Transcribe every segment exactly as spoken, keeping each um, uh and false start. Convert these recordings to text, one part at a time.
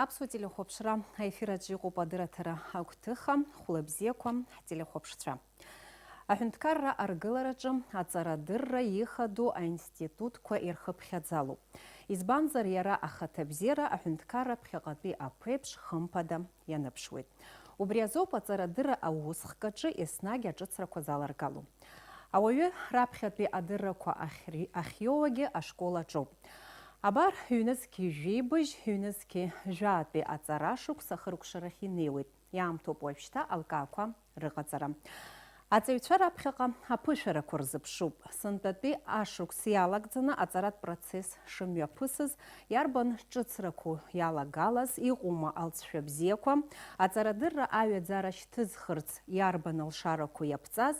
Аԥсуа телехәаԥшра аефир аҿы иҟоуп адырраҭара агәҭыха, хәлабзиақәа ҳтелехәаԥшцәа. Аҳәынҭқарра аргылараҿы аҵарадырра ихадоу аинститутқәа ирхыԥхьаӡалоуп. Избанзар, иара ахаҭабзиара аҳәынҭқарра ԥхьаҟатәи аԥеиԥш хымԥада ианыԥшуеит. Убри азоуп аҵарадырра аусхкаҿы еснагь аҿыцрақәа заларгало. Ауаҩы раԥхьатәи адыррақәа ахьри-, ахьиоуагьы ашкол аҿоуп. Абар, ҩнызқьи жәибжь, ҩнызқьи жәаатәи аҵара шықәса ахыркәшарахь инеиуеит. Иаамҭоуп уажәшьҭа алкаақәа рыҟаҵара. Аҵаҩцәа раԥхьаҟа аԥышәарақәа рзыԥшуп. Сынтәатәи ашықәс иалагӡаны аҵаратә процесс шымҩаԥысыз, иарбан ҿыцрақәоу иалагалаз, иҟоума алҵшәа бзиақәа, аҵарадырра аҩаӡара шьҭызхырц иарбан алшарақәоу иаԥҵаз,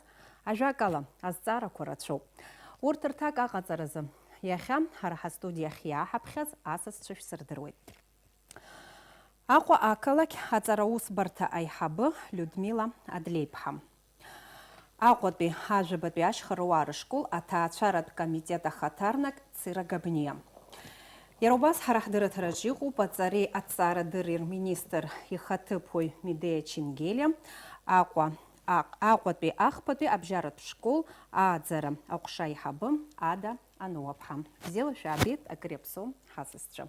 ажәакала, азҵаарақәа рацәоуп. Урҭ рҭак аҟаҵаразы, иахьа ҳара ҳастудиахь иааҳаԥхьаз асасцәа шәсырдыруеит. Аҟәа ақалақь аҵараусбарҭа аиҳабы Людмила Адлеиԥҳа. Аҟәатәи ажәабатәи ашьхаруаа рышкол аҭаацәаратә комитет ахаҭарнак Цира Габниа. Иара убас ҳара ҳдырраҭараҿы иҟоуп аҵареи аҭҵаарадырреи рминистр ихаҭыԥуаҩ Медеиа Чингелиа, Аҟәа, Аҟ-, Аҟәатәи ахԥатәи абжьаратә школ ааӡара аҟәша аиҳабы Ада Ануаԥҳа. Бзиала шәаабеит, акыр иаԥсоу ҳасасцәа.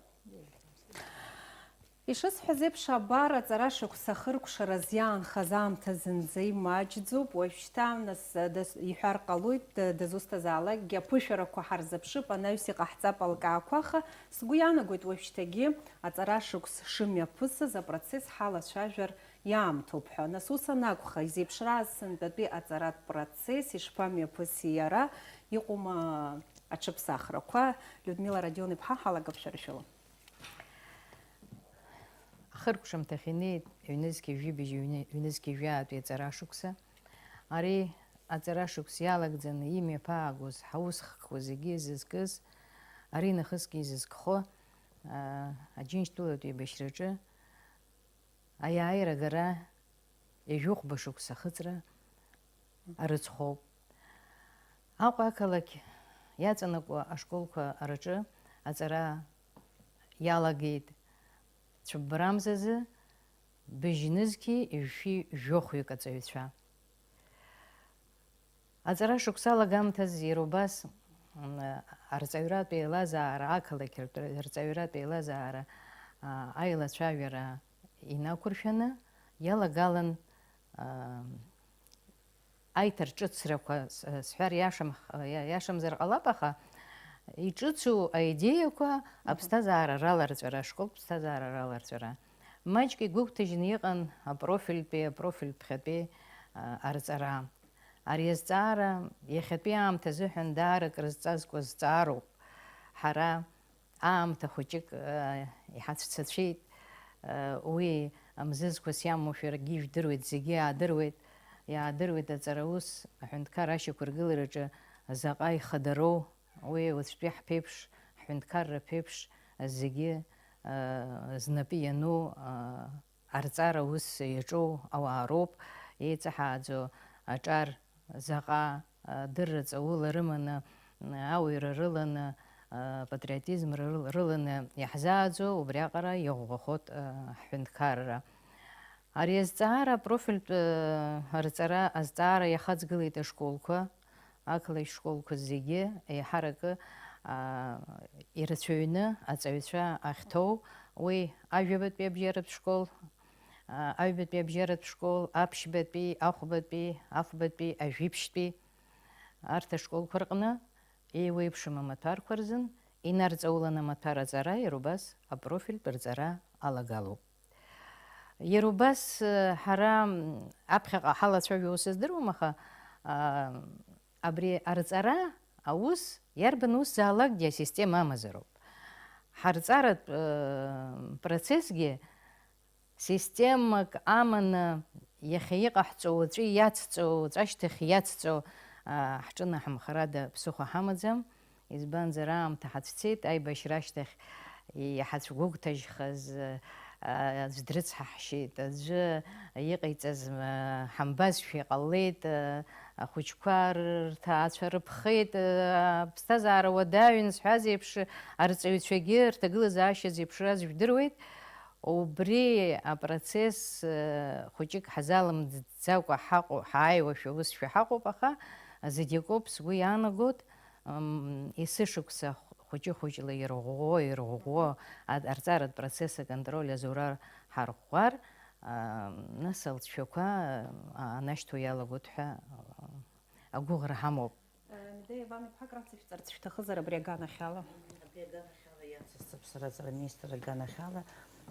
Ишысҳәаз еиԥш, абар, аҵара шықәса ахыркәшараз иаанхаз аамҭа зынӡа имаҷӡоуп. Уажәшьҭа, нас, даз-, иҳәар ҟалоит, д-, дызусҭазаалакгьы аԥышәарақәа ҳарзыԥшып, анаҩс иҟаҳҵап алкаақәа, аха сгәы иаанагоит, уажәшьҭагьы аҵара шықәс шымҩаԥысыз апроцесс ҳалацәажәар иаамҭоуп ҳәа. Нас ус анакәха, изеиԥшрааз сынтәатәи аҵаратә процесс ишԥамҩаԥыси иара, иҟоума аҽыԥсахрақәа? Людмила Родион-иԥҳа, ҳалагап шәара шәыла. Ахыркәшамҭахь инеит ҩнызқьи жәибжь, ҩны-, ҩнызқьи жәаатәи аҵара шықәса. Ари аҵара шықәс иалагӡаны имҩаԥаагоз ҳаусхкқәа зегьы изызкыз, ари нахысгьы изызкхо, аа, Аџьынџьтәылатә еибашьраҿы аиааира агара ҩажәихәба шықәса ахыҵра арыцхәоуп. Аҟәа ақалақь иаҵанакуа ашколқәа рҿы аҵара иалагеит цәыббрамзазы быжьнызқьи жәшәи жәохәҩык аҵаҩцәа. Аҵара шықәса алагамҭаз иара убас, м, арҵаҩратә еилазаара, ақалақь ртә-, рҵаҩратә еилазаара, а, аилацәажәара инақәыршәаны иалагалан, а, аиҭарҿыцрақәа, с-, сҳәар иашам-, иа-, иашамзар ҟалап, аха иҿыцу аидеиақәа Мгм. аԥсҭазаара раларҵәара, ашколтә ԥсҭазаара раларҵәара. Маҷк игәыгәҭажьны иҟан апрофильтәи, апрофильтә ԥхьатәи, а, арҵара. Ари азҵаара иахьатәи аамҭа азыҳәан даара крызҵазкуа зҵаароуп. Ҳара аамҭа хәыҷык, э, иҳацәцацәеит. Э, уи амзызқәас иамоу шәаргьы ижәдыруеит, зегьы иаадыруеит. Иаадыруеит аҵараус аҳәынҭқар ашьақәыргылараҿы заҟа ихадароу, уи уаҵәтәи ҳԥеиԥш, ҳҳәынҭқарра ԥеиԥш зегьы, э, знапы иану, э, арҵара ус иаҿу ауаа роуп, еиҵаҳааӡо аҿар заҟа, а, дырра ҵаула рыманы, м, ауаҩра рыланы, а, патриотизм рыл-, рыланы иаҳзааӡо, убриаҟара иӷәӷәахоит, а, ҳҳәынҭқарра. Ари азҵаара апрофильтә, а, арҵара азҵаара иахаҵгылеит ашколқәа, ақалақь школқәа зегьы еиҳаракы, а, ирацәаҩны аҵаҩцәа ахьҭоу, уи ажәабатәи абжьаратә школ, а, аҩбатәи абжьаратә школ, аԥшьбатәи, ахәбатәи, ахәбатәи, ажәиԥшьтәи, арҭ ашколқәа рҟны еиуеиԥшым амаҭәарқәа рзын инарҵаулан амаҭәар аҵара иара убас апрофильтә рҵара алагалоуп. Иара убас, э, ҳара, м, аԥхьаҟа ҳалацәажәо ус здыруам, аха, а, абри арҵара аус иарбан усзаалакгьы асистема амазароуп. Ҳарҵаратә, э, процессгьы системак аманы иахьа иҟаҳҵо, уаҵәы иацҵо, уаҵәашьҭахь иацҵо, а, ҳҿынаҳамхарада ԥсыхәа ҳамаӡам. Избанзар, аамҭа ҳацәцеит, аибашьра ашьҭахь иҳацәгәыгәҭажьхаз, а, аӡә дрыцҳаҳшьеит, аӡәы иҟаиҵаз, а, ҳамбазшәа иҟалеит, а, ахәыҷқәа рҭаацәа рыԥхеит, а, аԥсҭазаара уадаҩын зҳәаз еиԥш, арҵаҩцәагьы рҭагылазаашьа зеиԥшраз жәдыруеит. Убри апроцесс, э, хәыҷык ҳазаламӡӡакәа ҳаҟоу, ҳааиуашәа усшәа ҳаҟоуп, аха зегь акоуп, сгәы иаанагоит, м, есышықәса хәыҷы-хәыҷла ирӷәӷәо, ирӷәӷәо, а-, арҵаратә процесс аконтроль азура ҳарӷәӷәар, а, нас алҵшәақәа, а, анашьҭуа иалагоит ҳәа, а, агәыӷра ҳамоуп. Медеиа Иван-иԥҳа, акраҵышәҵарц шәҭахызар абри аганахьала? Абри аганахьала иацысҵап сара аҵара аминистр аганахьала,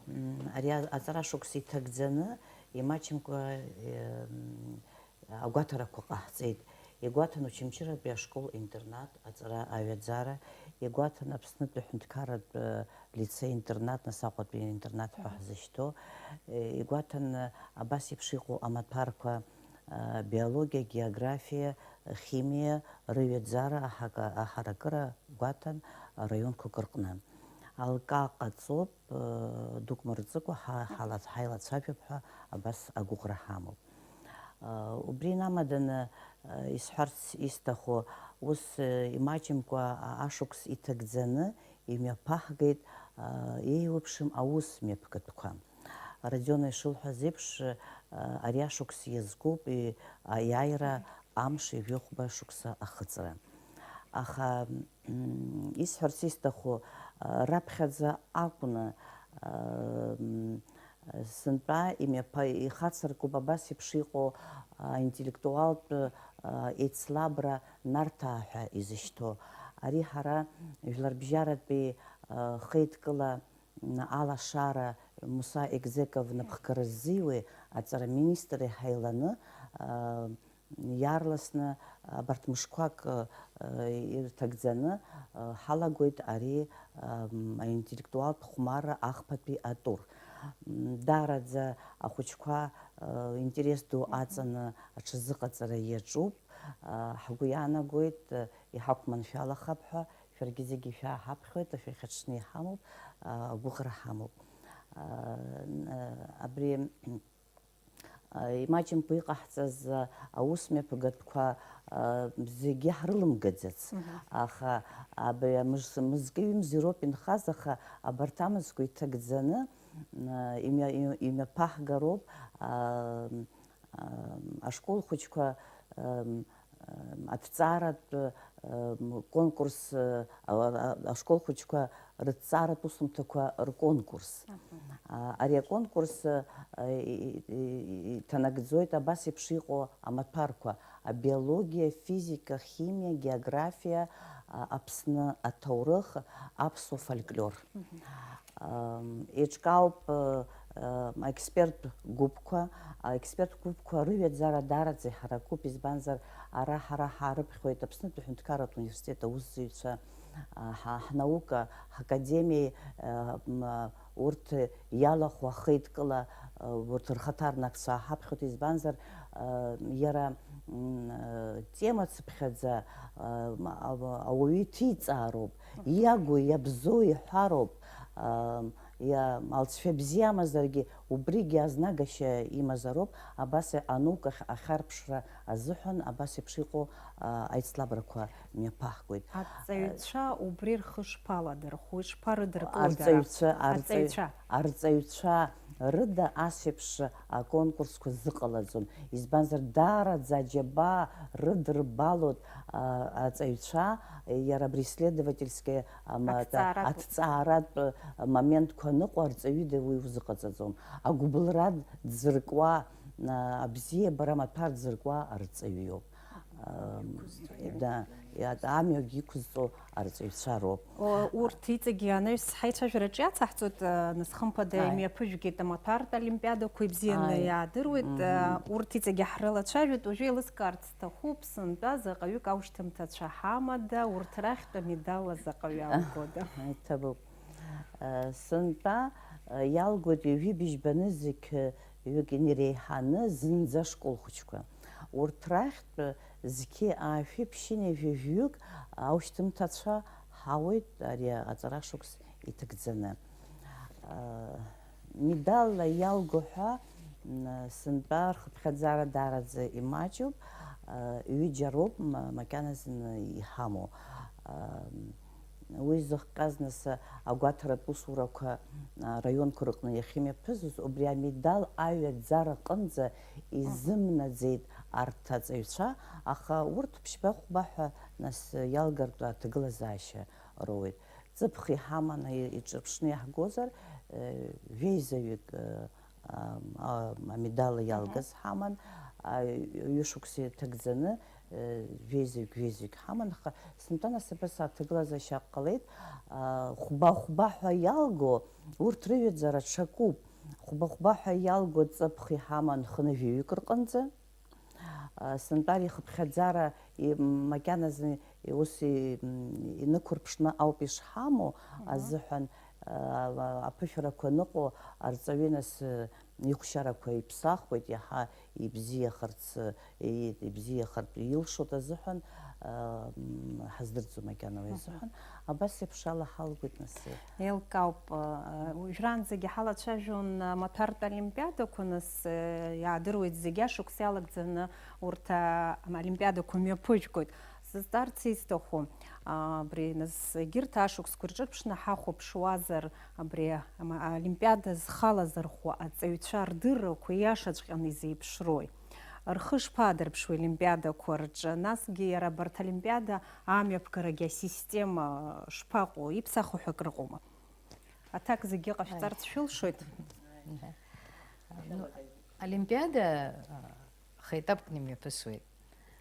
м, ари а-, аҵара шықәса иҭагӡаны, имаҷымкәа, м, агәаҭарақәа ҟаҳҵеит. Игәаҭан Очамчыратәи ашкол-интернат аҵара аҩаӡара, игәаҭан Аԥснытәи аҳәынҭқарратә, э, лицеи-интернат, нас Аҟәатәи интернат ҳәа ҳзышьҭоу, э, игәаҭан, э, абас еиԥш иҟоу амаҭәарқәа, э, биологиа, географиа, химиа рыҩаӡара аҳака-, аҳаракыра гәаҭан араионқәак рҟны. Алка ҟаҵоуп, э, дук мырҵыкәа ҳа-, ҳала-, ҳаилацәажәап ҳәа абас агәыӷра ҳамоуп. Э, убри инамаданы, э, исҳәарц исҭаху, ус, э, имаҷымкәа а-, ашықәс иҭагӡаны имҩаԥаҳгеит, э, еиуеиԥшым аус мҩаԥгатәқәа. Родиона ишылҳәаз еиԥш, э, ари ашықәс иазкуп и-, аиааира амш ҩажәи хәба шықәса ахыҵра. Аха, м, исҳәарц исҭаху, а, раԥхьаӡа акәны, а, м, сынтәа имҩаԥа-, ихацыркуп абас еиԥш иҟоу, а, интеллектуалтә, а, еицлабра Нарҭаа ҳәа изышьҭоу. Ари ҳара жәларбжьаратәи, а, хеидкыла, м, алашара Муса Егзеков напхгара ззиуеи аҵара министри ҳаиланы, а, Иаарласны абарҭ мышқәак, э, ирҭагӡаны, э, ҳалагоит ари, ам, аинтеллектуалтә хәмарра ахԥатәи атур. М, даараӡа ахәыҷқәа, э, интерес ду аҵаны аҽазыҟаҵара иаҿуп. Э, ҳгәы иаанагоит, э, иҳақәманшәалахап ҳәа, шәаргьы зегьы шәааҳаԥхьоит, шәахьаҽны иҳамоуп, э, агәыӷра ҳамоуп. Э, н-, э, абри, а, имаҷымкәа иҟаҳҵаз, а, аус мҩаԥгатәқәа, а, зегьы ҳрылымгаӡац. Мгм. Аха абри амыз-, мызкы-ҩымзи роуп инхаз, аха абарҭ амызқәа иҭагӡаны, а, имҩа-, имҩаԥаҳгароуп, а, а, ашкол хәыҷқәа, а, аҭҵааратә, м, конкурс, а, а, ашкол хәыҷқәа рыҭҵааратә усумҭақәа рконкурс. Аҳа. А, ари аконкурс, а, и-, и-, и-, иҭанагӡоит абас еиԥш иҟоу амаҭәарқәа: абиологиа, афизика, ахимиа, агеографиа, а, Аԥсны аҭоурых, аԥсуа фольклор. Мгм. Ам, еиҿкаауп, э, э, аексперттә гәыԥқәа. Аексперттә гәыԥқәа рыҩаӡара даараӡа иҳаракуп, избанзар, ара ҳара ҳаарыԥхьоит Аԥснытәи аҳәынҭқарратә университет аусзуҩцәа, а, ҳа-, ҳнаука, ҳакадемиеи, э, м, урҭ иалахәу ахеидкыла, э, урҭ рхаҭарнакцәа ҳаԥхьоит, избанзар, э, иара, м, э, темацыԥхьаӡа, э, м, а-, ауаҩы иҭиҵаароуп, иагу, иабзоу иҳәароуп, а, иа-, алҵшәа бзиа амазаргьы, убригьы азнагашьа имазароуп, абас анаукахь ахьарԥшра азыҳәан абас еиԥш иҟоу, а, аицлабрақәа мҩаԥаҳгоит. Аҵаҩцәа убри рхы шԥаладырхәуеи, шԥарыдыркыло дара? Арҵаҩцәа, арҵаҩ-, Арҵаҩцәа. Арҵаҩцәа рыда ас еиԥш аконкурсқәа зыҟалаӡом. Избанзар, даараӡа аџьабаа рыдырбалоит, а, аҵаҩцәа, иара абри исследовательски, а, ма-, Аҭҵааратә. Аҭҵааратә моментқәа аныҟоу арҵаҩыда уи узыҟаҵаӡом. Агәыбылра дзыркуа, а, абзиабара амаҭәар дзыркуа арҵаҩы иоуп. А, Иқәызҵо. Да, иа-, амҩагь иқәызҵо арҵаҩцәа роуп. О, урҭ иҵегьы анаҩс ҳаицәажәараҿы иацаҳҵоит, а, нас хымԥада Ааи. Имҩаԥыжәгеит амаҭәартә олимпиадақәа ибзианы Ааи. Иаадыруеит, Мгм. А, урҭ иҵегьы ҳрылацәажәоит, уажәы еилыскаарц сҭахуп, сынтәа заҟаҩык аушьҭымҭацәа ҳамада, урҭ рахьтә амедалла заҟаҩы алгода? Иҭабуп. А, сынтәа, а, иалгоит ҩажәи быжьба нызқь ҩык инареиҳаны зынӡа ашкол хәыҷқәа. Урҭ рахьтә зқьи аашәи ԥшьынҩажәи жәаҩык аушьҭымҭацәа ҳауеит ари аҵара шықәс иҭагӡаны. Медалла иалго ҳәа, м, сынтәа рхыԥхьаӡара даараӡа имаҷуп, ҩыџьа роуп ма-, макьаназы иҳамоу. Уи зыхҟьаз нас агәаҭаратә усурақәа, а, раионқәа рыҟны иахьымҩаԥызоз, убри амедал аҩаӡара аҟынӡа изымнаӡеит арҭ аҵаҩцәа, аха урҭ ԥшьба-хәба ҳәа нас иалгартә аҭагылазаашьа роуеит. Ҵыԥх иҳаманы и-, иҿырԥшны иаҳгозар, э, жәеизаҩык, э, а, а, амедал иалгаз ҳаман, а, ҩышықәса иҭагӡаны, э, жәеизаҩык, жәеизаҩык ҳаман, аха сынтәа нас абас аҭагылазаашьа ҟалеит, а, хәба-хәба ҳәа иалго, урҭ рыҩаӡара ҽакуп. Хәба-хәба ҳәа иалго ҵыԥх иҳаман хынҩажәаҩык рҟынӡа. А, сынтәа ари ахыԥхьаӡара и-, макьаназы ус и-, м, инықәырԥшны ауп ишҳамоу азыҳәан, а, аԥышәарақәа ныҟәо арҵаҩы нас, э, ихәшьарақәа иԥсахуеит, иаҳа ибзиахарц, э, и-, ибзиахартә илшоит азыҳәан, а, м, ҳаздырӡом макьана уи азыҳәан. Абас еиԥш ала ҳалгоит нас. Еилкаауп, э, уажәраанӡагьы ҳалацәажәон, э, амаҭәартә олимпиадақәа, нас, э, иаадыруеит зегьы ашықәс иалагӡаны урҭ, а, олимпиадақәа мҩаԥыжәгоит. Сызҵаарц исҭаху, а, абри, нас, егьырҭ ашықәсқәа рҿырԥшны ҳахәаԥшуазар, абри, ама-, олимпиада зхалазырхәо аҵаҩцәа рдыррақәа иашаҵәҟьаны изеиԥшрои? Рхы шԥаадырԥшуеи олимпиадақәа рҿы? Насгьы иара абарҭ олимпиада амҩаԥгарагьы асистема шԥаҟоу? Иԥсахуҳәа акрыҟоума? Аҭак зегьы ҟашәҵарц шәылшоит. Ну, олимпиада, а, хеетапкны имҩаԥысуеит.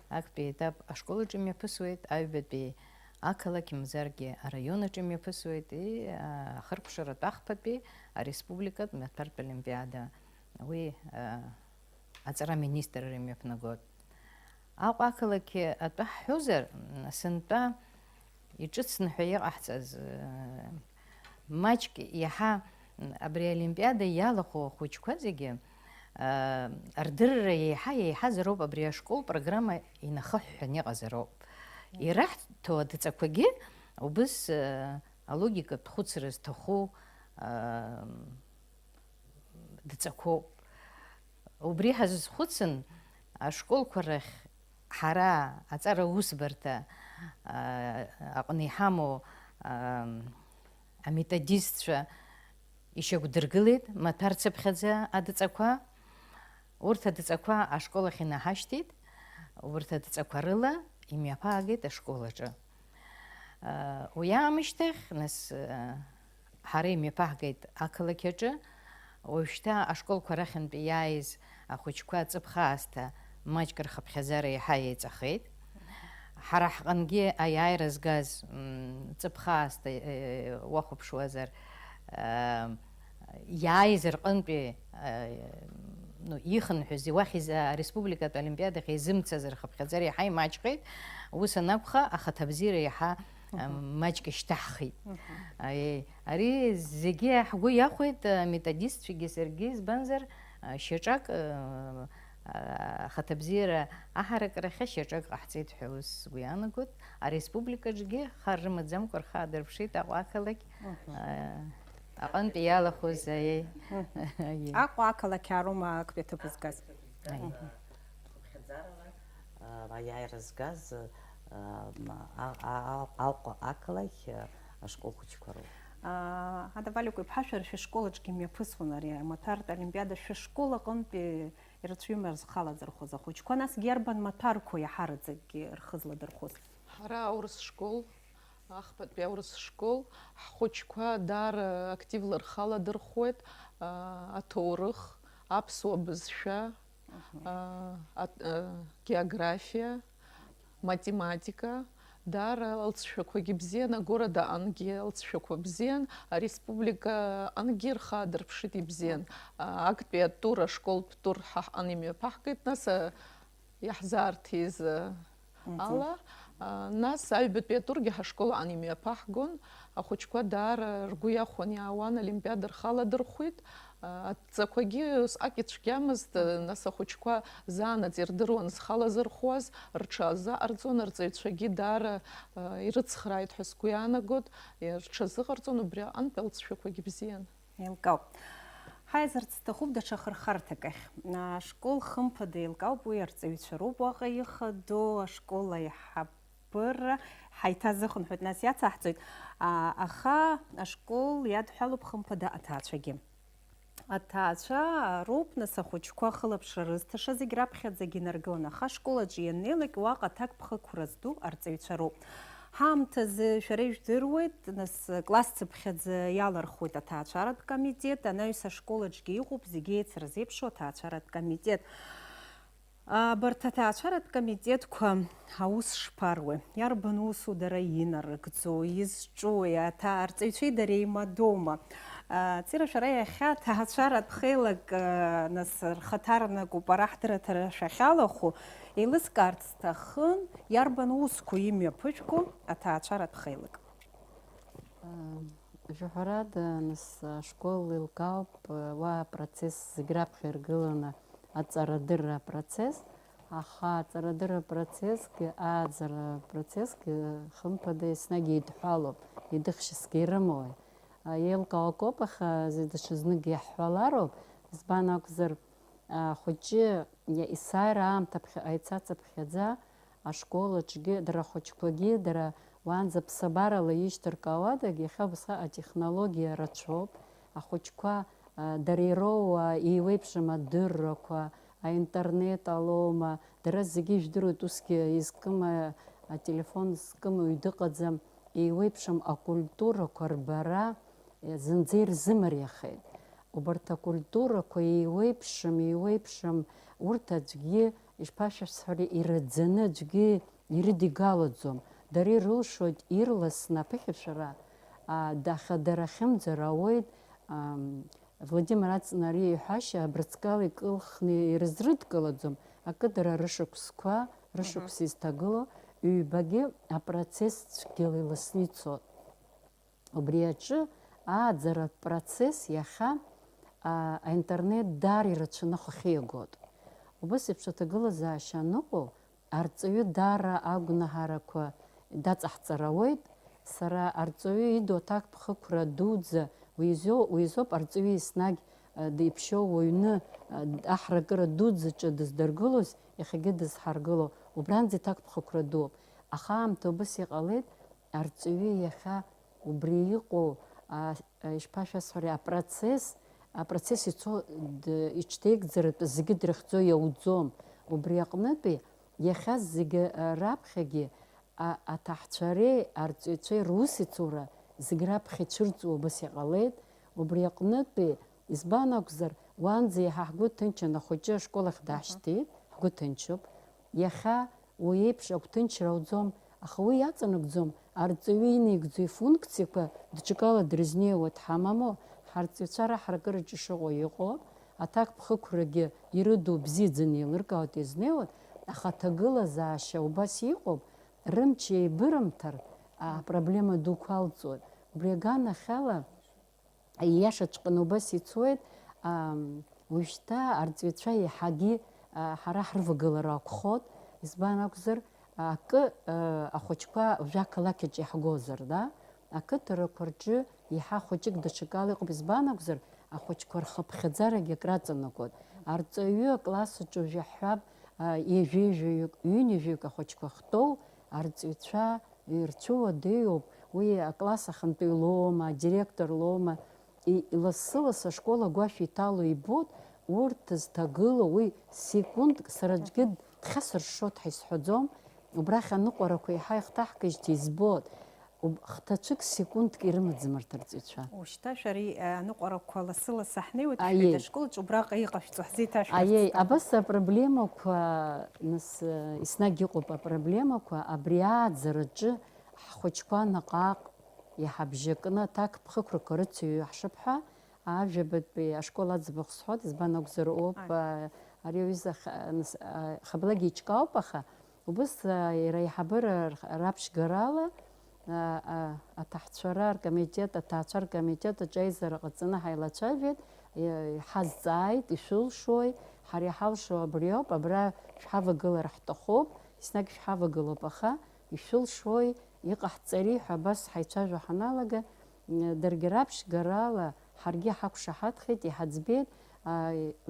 Актәи етап ашколаҿы имҩаԥысуеит, аҩбатәи ақалақь мзаргьы араион аҿы имҩаԥысуеит, и, а, ахыркәшаратә ахԥатәи ареспубликатә маҭәартә олимпиада. Уи, а, аҵара аминистрра имҩаԥнагоит. Аҟәа ақалақь атәы ҳҳәозар, м, сынтәа иҿыцны ҳәа иҟаҳҵаз, э, маҷк иаҳа, м, абри аолимпиада иалахәу ахәыҷқәа зегьы, э, рдырра еиҳа-еиҳазароуп абри ашкол программа инахыҳәҳәаны иҟазароуп. Ираҳҭо адҵақәагьы убыс, э, алогикатә хәыцра зҭаху, э, дҵақәоуп. Убри ҳазызхәыцын, ашколқәа рахь ҳара аҵара усбарҭа, а, аҟны иҳамоу, а, аметодистцәа ишьақәдыргылеит маҭәарцыԥхьаӡа адҵақәа. Урҭ адҵақәа ашкол ахь инаҳашьҭит, убарҭ адҵақәа рыла имҩаԥаагеит ашкол аҿы. А, уи аамышьҭахь, нас, а, ҳара имҩаԥаҳгеит ақалақь аҿы. Уажәшьҭа ашколқәа рахьынтә иааиз ахәыҷқәа ҵыԥх аасҭа маҷк рхыԥхьаӡара еиҳа еиҵахеит. Ҳара ҳҟынгьы аиааира згаз, м, ҵыԥх аасҭа, э, уахәаԥшуазар, э, иааиз рҟынтәи, э, ну, ихынҳәыз, уахь изы-, ареспубликатә олимпиадахь изымцаз рхыԥхьаӡара иаҳа имаҷхеит. Ус анакәха, ахаҭабзиара иаҳа, э, маҷк ишьҭаҳхит. Аи, ари зегьы ҳгәы иахәеит, э, аметодистцәагьы саргьы, избанзар, э, шьаҿак, э, э, ахаҭабзиара аҳаракрахьы шьаҿак ҟаҳҵеит ҳәа ус сгәы иаанагоит. Ареспубликаҿгьы хар рымаӡамкәа рхы аадырԥшит Аҟәа ақалақь, э, аҟынтә иалахәыз, аиеи. Аиеи. Аҟәа ақалақь аароума актәи аҭыԥ згаз? Аиеи. Хыԥхьаӡарала, а, аиааира згаз, а, ма-, а, а, а, Аҟәа ақалақь, а, ашкол хәыҷқәа роуп. А, Ада Валико-иԥҳа, шәара шәышкол аҿгьы мҩаԥысуан ари амаҭәартә олимпиада, шәышкол аҟынтәи ирацәаҩым рзы халаӡырхәыз ахәыҷқәа, насгьы иарбан маҭәарқәоу иаҳараӡакгьы рхы зладырхәыз? Ҳара аурыс школ, ахԥатәи аурыс школ, ҳхәыҷқәа даара активла рхы аладырхәуеит, а, аҭоурых, аԥсуа бызшәа, а, а, а, географиа, математика, даара алҵшәақәагьы бзиан, агорода аҟынгьы алҵшәақәа бзиан, ареспублика аҟынгьы рхы аадырԥшит ибзиан. А, актәи атур, ашколтә тур ҳа ҳҟны имҩаԥаҳгеит, нас, а, иаҳзаарҭиз, а, ала, а, нас аҩбатәи атургьы ҳашкол аҟны имҩаԥаҳгон, ахәыҷқәа даара ргәы иахәон, иаауан, олимпиада рхы аладырхәит. Адҵақәагьы усҟак ицәгьамызт, нас ахәыҷқәа заанаҵ ирдыруан зхы алазырхәуаз, рҽазыҟарҵон, арҵаҩцәагьы даара, а, ирыцхрааит ҳәа сгәы иаанагот, рҽазыҟарҵон, убри аҟынтә алҵшәақәагьы бзиан. Еилкаауп. Ҳаизарц сҭахуп даҽа хырхарҭак ахь. Ашкол хымԥада еилкаауп, уи арҵаҩцәа роуп уаҟа ихадоу, ашкол аиҳаб-, Бырра ҳаиҭазыхынҳәуеит, нас иацаҳҵоит. А, аха ашкол иадҳәалоуп хымԥада аҭаацәагьы. Аҭаацәа роуп, нас, ахәыҷқәа ахылаԥшра рызҭаша зегь раԥхьаӡагьы инаргыланы, аха ашкол аҿы ианнеилак уаҟа аҭакԥхықәра зду арҵаҩцәа роуп. Ҳаамҭазы шәара ижәдыруеит, нас, класс цыԥхьаӡа иалархуеит аҭаацәаратә комитет, анаҩс ашкол аҿгьы иҟоуп зегьы еицырзеиԥшу аҭаацәаратә комитет. Абарҭ аҭаацәаратә комитетқәа аус шԥаруеи? Иарбан усу дара инарыгӡо, изҿуи, аҭаа-, арҵаҩцәеи дареи еимадоума? А, Цира, шәара иахьа аҭаацәаратә хеилак, а, нас рхаҭарнакуп ара ҳдырраҭара шәахьалахәу, еилыскаарц сҭахын, иарбан усқәоу имҩаԥыжәго аҭаацәаратә хеилак? Жәаҳәарада, нас, ашкол еилкаауп, уа апроцесс зегь раԥхьа иргыланы аҵарадырра апроцесс, аха аҵарадырра апроцессгьы, ааӡара апроцессгьы, хымԥада, еснагь еидҳәалоуп, идыхшьасгьы ирымои. Еилкаауа акоуп, аха зегь даҽазныкгьы иаҳҳәалароуп, избан акәзар, ахәыҷы есааира аамҭа ԥхьаҟа ицацыԥхьаӡа, ашкол аҿгьы, дара ахәыҷқәагьы, дара уаанӡа ԥсабарала ишьҭыркаауадагь, иахьа убасҟак атехнологиа рацәоуп, ахәыҷқәа, а, дара ироуа еиуеиԥшым адыррақәа, аинтернет алоума, дара зегьы ижәдыруеит, усгьы изкыма, ателефон зкым уаҩ дыҟаӡам, еиуеиԥшым акультурақәа рбара, зынӡа ирзымариахеит. Убарҭ акультурақәа еиуеиԥшым, еиуеиԥшым, урҭ аӡәгьы, ишԥашәасҳәари, ираӡаны аӡәгьы ирыдигалаӡом. Дара ирылшоит ирласны аԥыхьашәара, а, аха дара ахьымӡара ауеит, ам, Владимир Аҵна ари иҳәашьа абрыҵкала икылхны ирызрыдкылаӡом, акы дара рышықәсқәа, рышықәс изҭагылоу ҩбагьы апроцесс цәгьала иласны ицоит. Убри аҿы ааӡаратә процесс иахьа, а, аинтернет даара ирацәаны ахахьы иагоит. Убас еиԥш аҭагылазаашьа аныҟоу, арҵаҩы даара агәнаҳарақәа даҵаҳҵар ауеит. Сара арҵаҩы иду аҭакԥхықәра дуӡӡа, уи изо-, уи изоуп арҵаҩы еснагь, а, диԥшьоу уҩны, а, аҳракыра дуӡӡаҿы дыздыргылоз, иахьагьы дызҳаргыло, убранӡа иҭакԥхықәра дууп. Аха аамҭа убас иҟалеит, арҵаҩы иахьа убри иҟоу, а, а, ишԥашәасҳәари, апроцесс, апроцесс ицо д-, иҽҭеигӡаратәы зегьы дрыхьӡо иауӡом. Убри аҟнытәи иахьа зегьы, а, раԥхьагьы, а, аҭаҳцәареи арҵаҩцәеи русеицура зегь раԥхьа ицәырҵуа убас иҟалеит. Убри аҟнытәи, избан акәзар, уанӡа иаҳа ҳгәы ҭынчын, ахәыҷы ашкол ахь даашьҭит, ҳгәы ҭынчуп. Иахьа уи еиԥш агәҭынчра ауӡом, аха уи иаҵанакӡом арҵаҩы инаигӡо ифункциақәа даҽакала дрызнеиуа дҳамаму, ҳарҵаҩцәа раҳаракыраҿы ишыҟоу иҟоуп, аҭакԥхықәрагьы ирыду бзиаӡаны еилыркаауеит, иазнеиуеит, аха аҭагылазаашьа убас иҟоуп, рымч еибырымҭар, апроблема дуқәа алҵуеит. Убри аганахьала, Ииашаҵәҟьаны убас ицоит, ам, уажәшьҭа арҵаҩцәа еиҳагьы, а, ҳара ҳрывагылара акәхоит, избан акәзар, акы, а, ахәыҷқәа уажәы ақалақь аҿы иаҳгозар, да? Ақыҭарақәа рҿы еиҳа хәыҷык даҽакала иҟоуп, избан акәзар, ахәыҷқәа рхыԥхьаӡарагьы акраҵанакуеит. Арҵаҩы акласс аҿы уажәы иаҳҳәап, а, ҩажәеи жәаҩык, ҩынҩажәаҩык ахәыҷқәа ахьтәоу, арҵаҩцәа ирцәыуадаҩуп, уи акласс ахантәаҩ лоума, адиректор лоума, и-, лассы-лассы ашкол агәашә иҭало ибоит, урҭ зҭагылоу уи секундк, сара аӡәгьы дхьасыршшоит ҳәа исҳәаӡом, убрахь аныҟәарақәа еиҳа ихҭаҳгыжьҭеи избоит, уб-, хҭацәык секундк ирымаӡам арҭ арҵаҩцәа. Ушьҭа шәара, э, аныҟәарақәа лассы-лассы ҳнеиуеит, Аиеи. Шәҳәеит, ашкол аҿы убраҟа иҟашәҵо ҳзеиҭашәҳәарц Аиеи, сҭахуп. Абас апроблемақәа, нас, э, еснагь иҟоуп апроблемақәа, абри ааӡараҿы ҳхәыҷқәа наҟ-ааҟ иҳабжьакны аҭакԥхықәрақәа рыцыҩҩы ҳшыԥҳәа, ажәабатәи ашкол аӡбахә сҳәоит, избан акәзар, оуп, Аи. а, ари аҩыза х-, нас, а, хаблагьы иҿкаауп, аха убыс, а, иара аиҳабыра р-, раԥшьгарала, а, а, аҭаҳцәара ркомитет, аҭаацәа ркомитет аҿы аизара ҟаҵаны ҳаилацәажәеит, и-, иҳазҵааит, ишәылшои, ҳара иҳалшо абри ауп, абра шәҳавагылар ҳҭахуп, еснагь шәҳавагылоуп, аха ишәылшои, иҟаҳҵари ҳәа абас ҳаицәажәо ҳаналага, м, даргьы раԥшьгарала ҳаргьы ҳақәшаҳаҭхеит, иҳаӡбеит, а,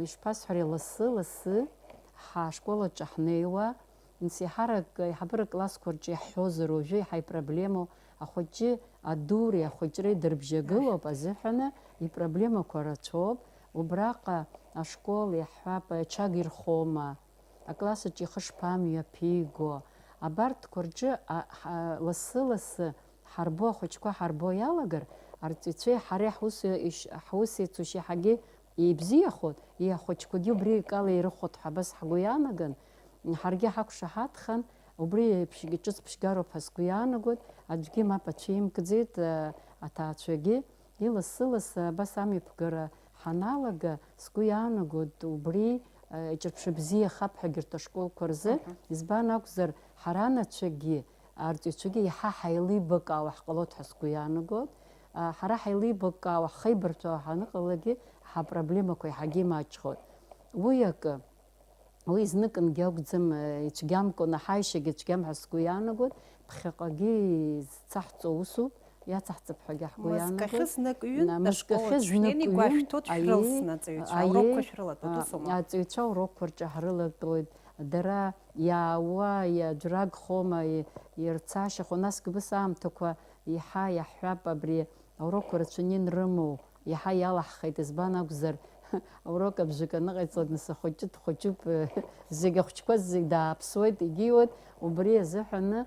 ишԥасҳәари, лассы-лассы ҳашкол аҿы ҳнеиуа, Нас еиҳарак, еиҳабыра классқәа рҿы иаҳҳәозар, уажәы еиҳа ипроблемоу ахәыҷы адуреи ахәыҷреи дырбжьагылоуп азыҳәаны, ипроблемақәа рацәоуп. Убраҟа ашкол иаҳҳәап, аҽага ирхома, акласс аҿы ихы шԥамҩаԥиго, абарҭқәа рҿы, а, ҳа-, лассы-лассы ҳарбо, ахәыҷқәа ҳарбо иалагар, арҵаҩцәеи ҳареи ҳус иш-, ҳус еицушьа иаҳагьы еибзиахоит, и ахәыҷқәагьы убри еиқәала ирыхәоит ҳәа абас ҳгәы иаанаган, ҳаргьы ҳақәшаҳаҭхан, убри еиԥшгьы ҿыц ԥшьгароуп ҳәа сгәы иаанагоит, аӡәгьы мап ацәимкӡеит, а, аҭаацәагьы. И лассы-лассы абас амҩаԥгара ҳаналага, сгәы иаанагоит, убри, а, иҿырԥшы бзиахап ҳәа егьырҭ ашколқәа рзы. Мгм. Избан акәзар, ҳара анацәагьы, арҵаҩцәагьы иаҳа ҳаилибакаауа ҳҟалоит ҳәа сгәы иаанагоит. А, ҳара ҳаилибакаауа, ҳхеибарҭәаауа ҳаныҟалагьы, ҳапроблемақәа иаҳагьы имаҷхоит. Уи акы, уи зныкынгьы акәӡам, э, ицәгьамкәаны ҳаишьагьы цәгьам ҳәа сгәы иаанагоит, ԥхьаҟагьы изцаҳҵо усуп, иацаҳҵап ҳәагьы ҳгәы Мызкахьы иаанагоит. Знык ҩынтә На-, ашкол мызкахьы аҿы шнеин знык ҩынтә, игәашәҭоит аиеи, шәрылсны аҵаҩцәа, аиеи, аурокқәа шәрылатәоит, а, усума? Аҵаҩцәа аурокқәа рҿы ҳрылатәоит, дара иаауа, иаӡәрагхома, и-, ирцашьахо, насгьы убыс аамҭақәа еиҳа иаҳҳәап, абри аурокқәа рацәаны инрымоу, иаҳа иалаҳхеит, избан акәзар, аурок абжак аныҟаиҵалак, нас ахәыҷы дхәыҷуп, зегь ахәыҷқәа зегь дааԥсуеит, егьиуеит, убри азыҳәаны,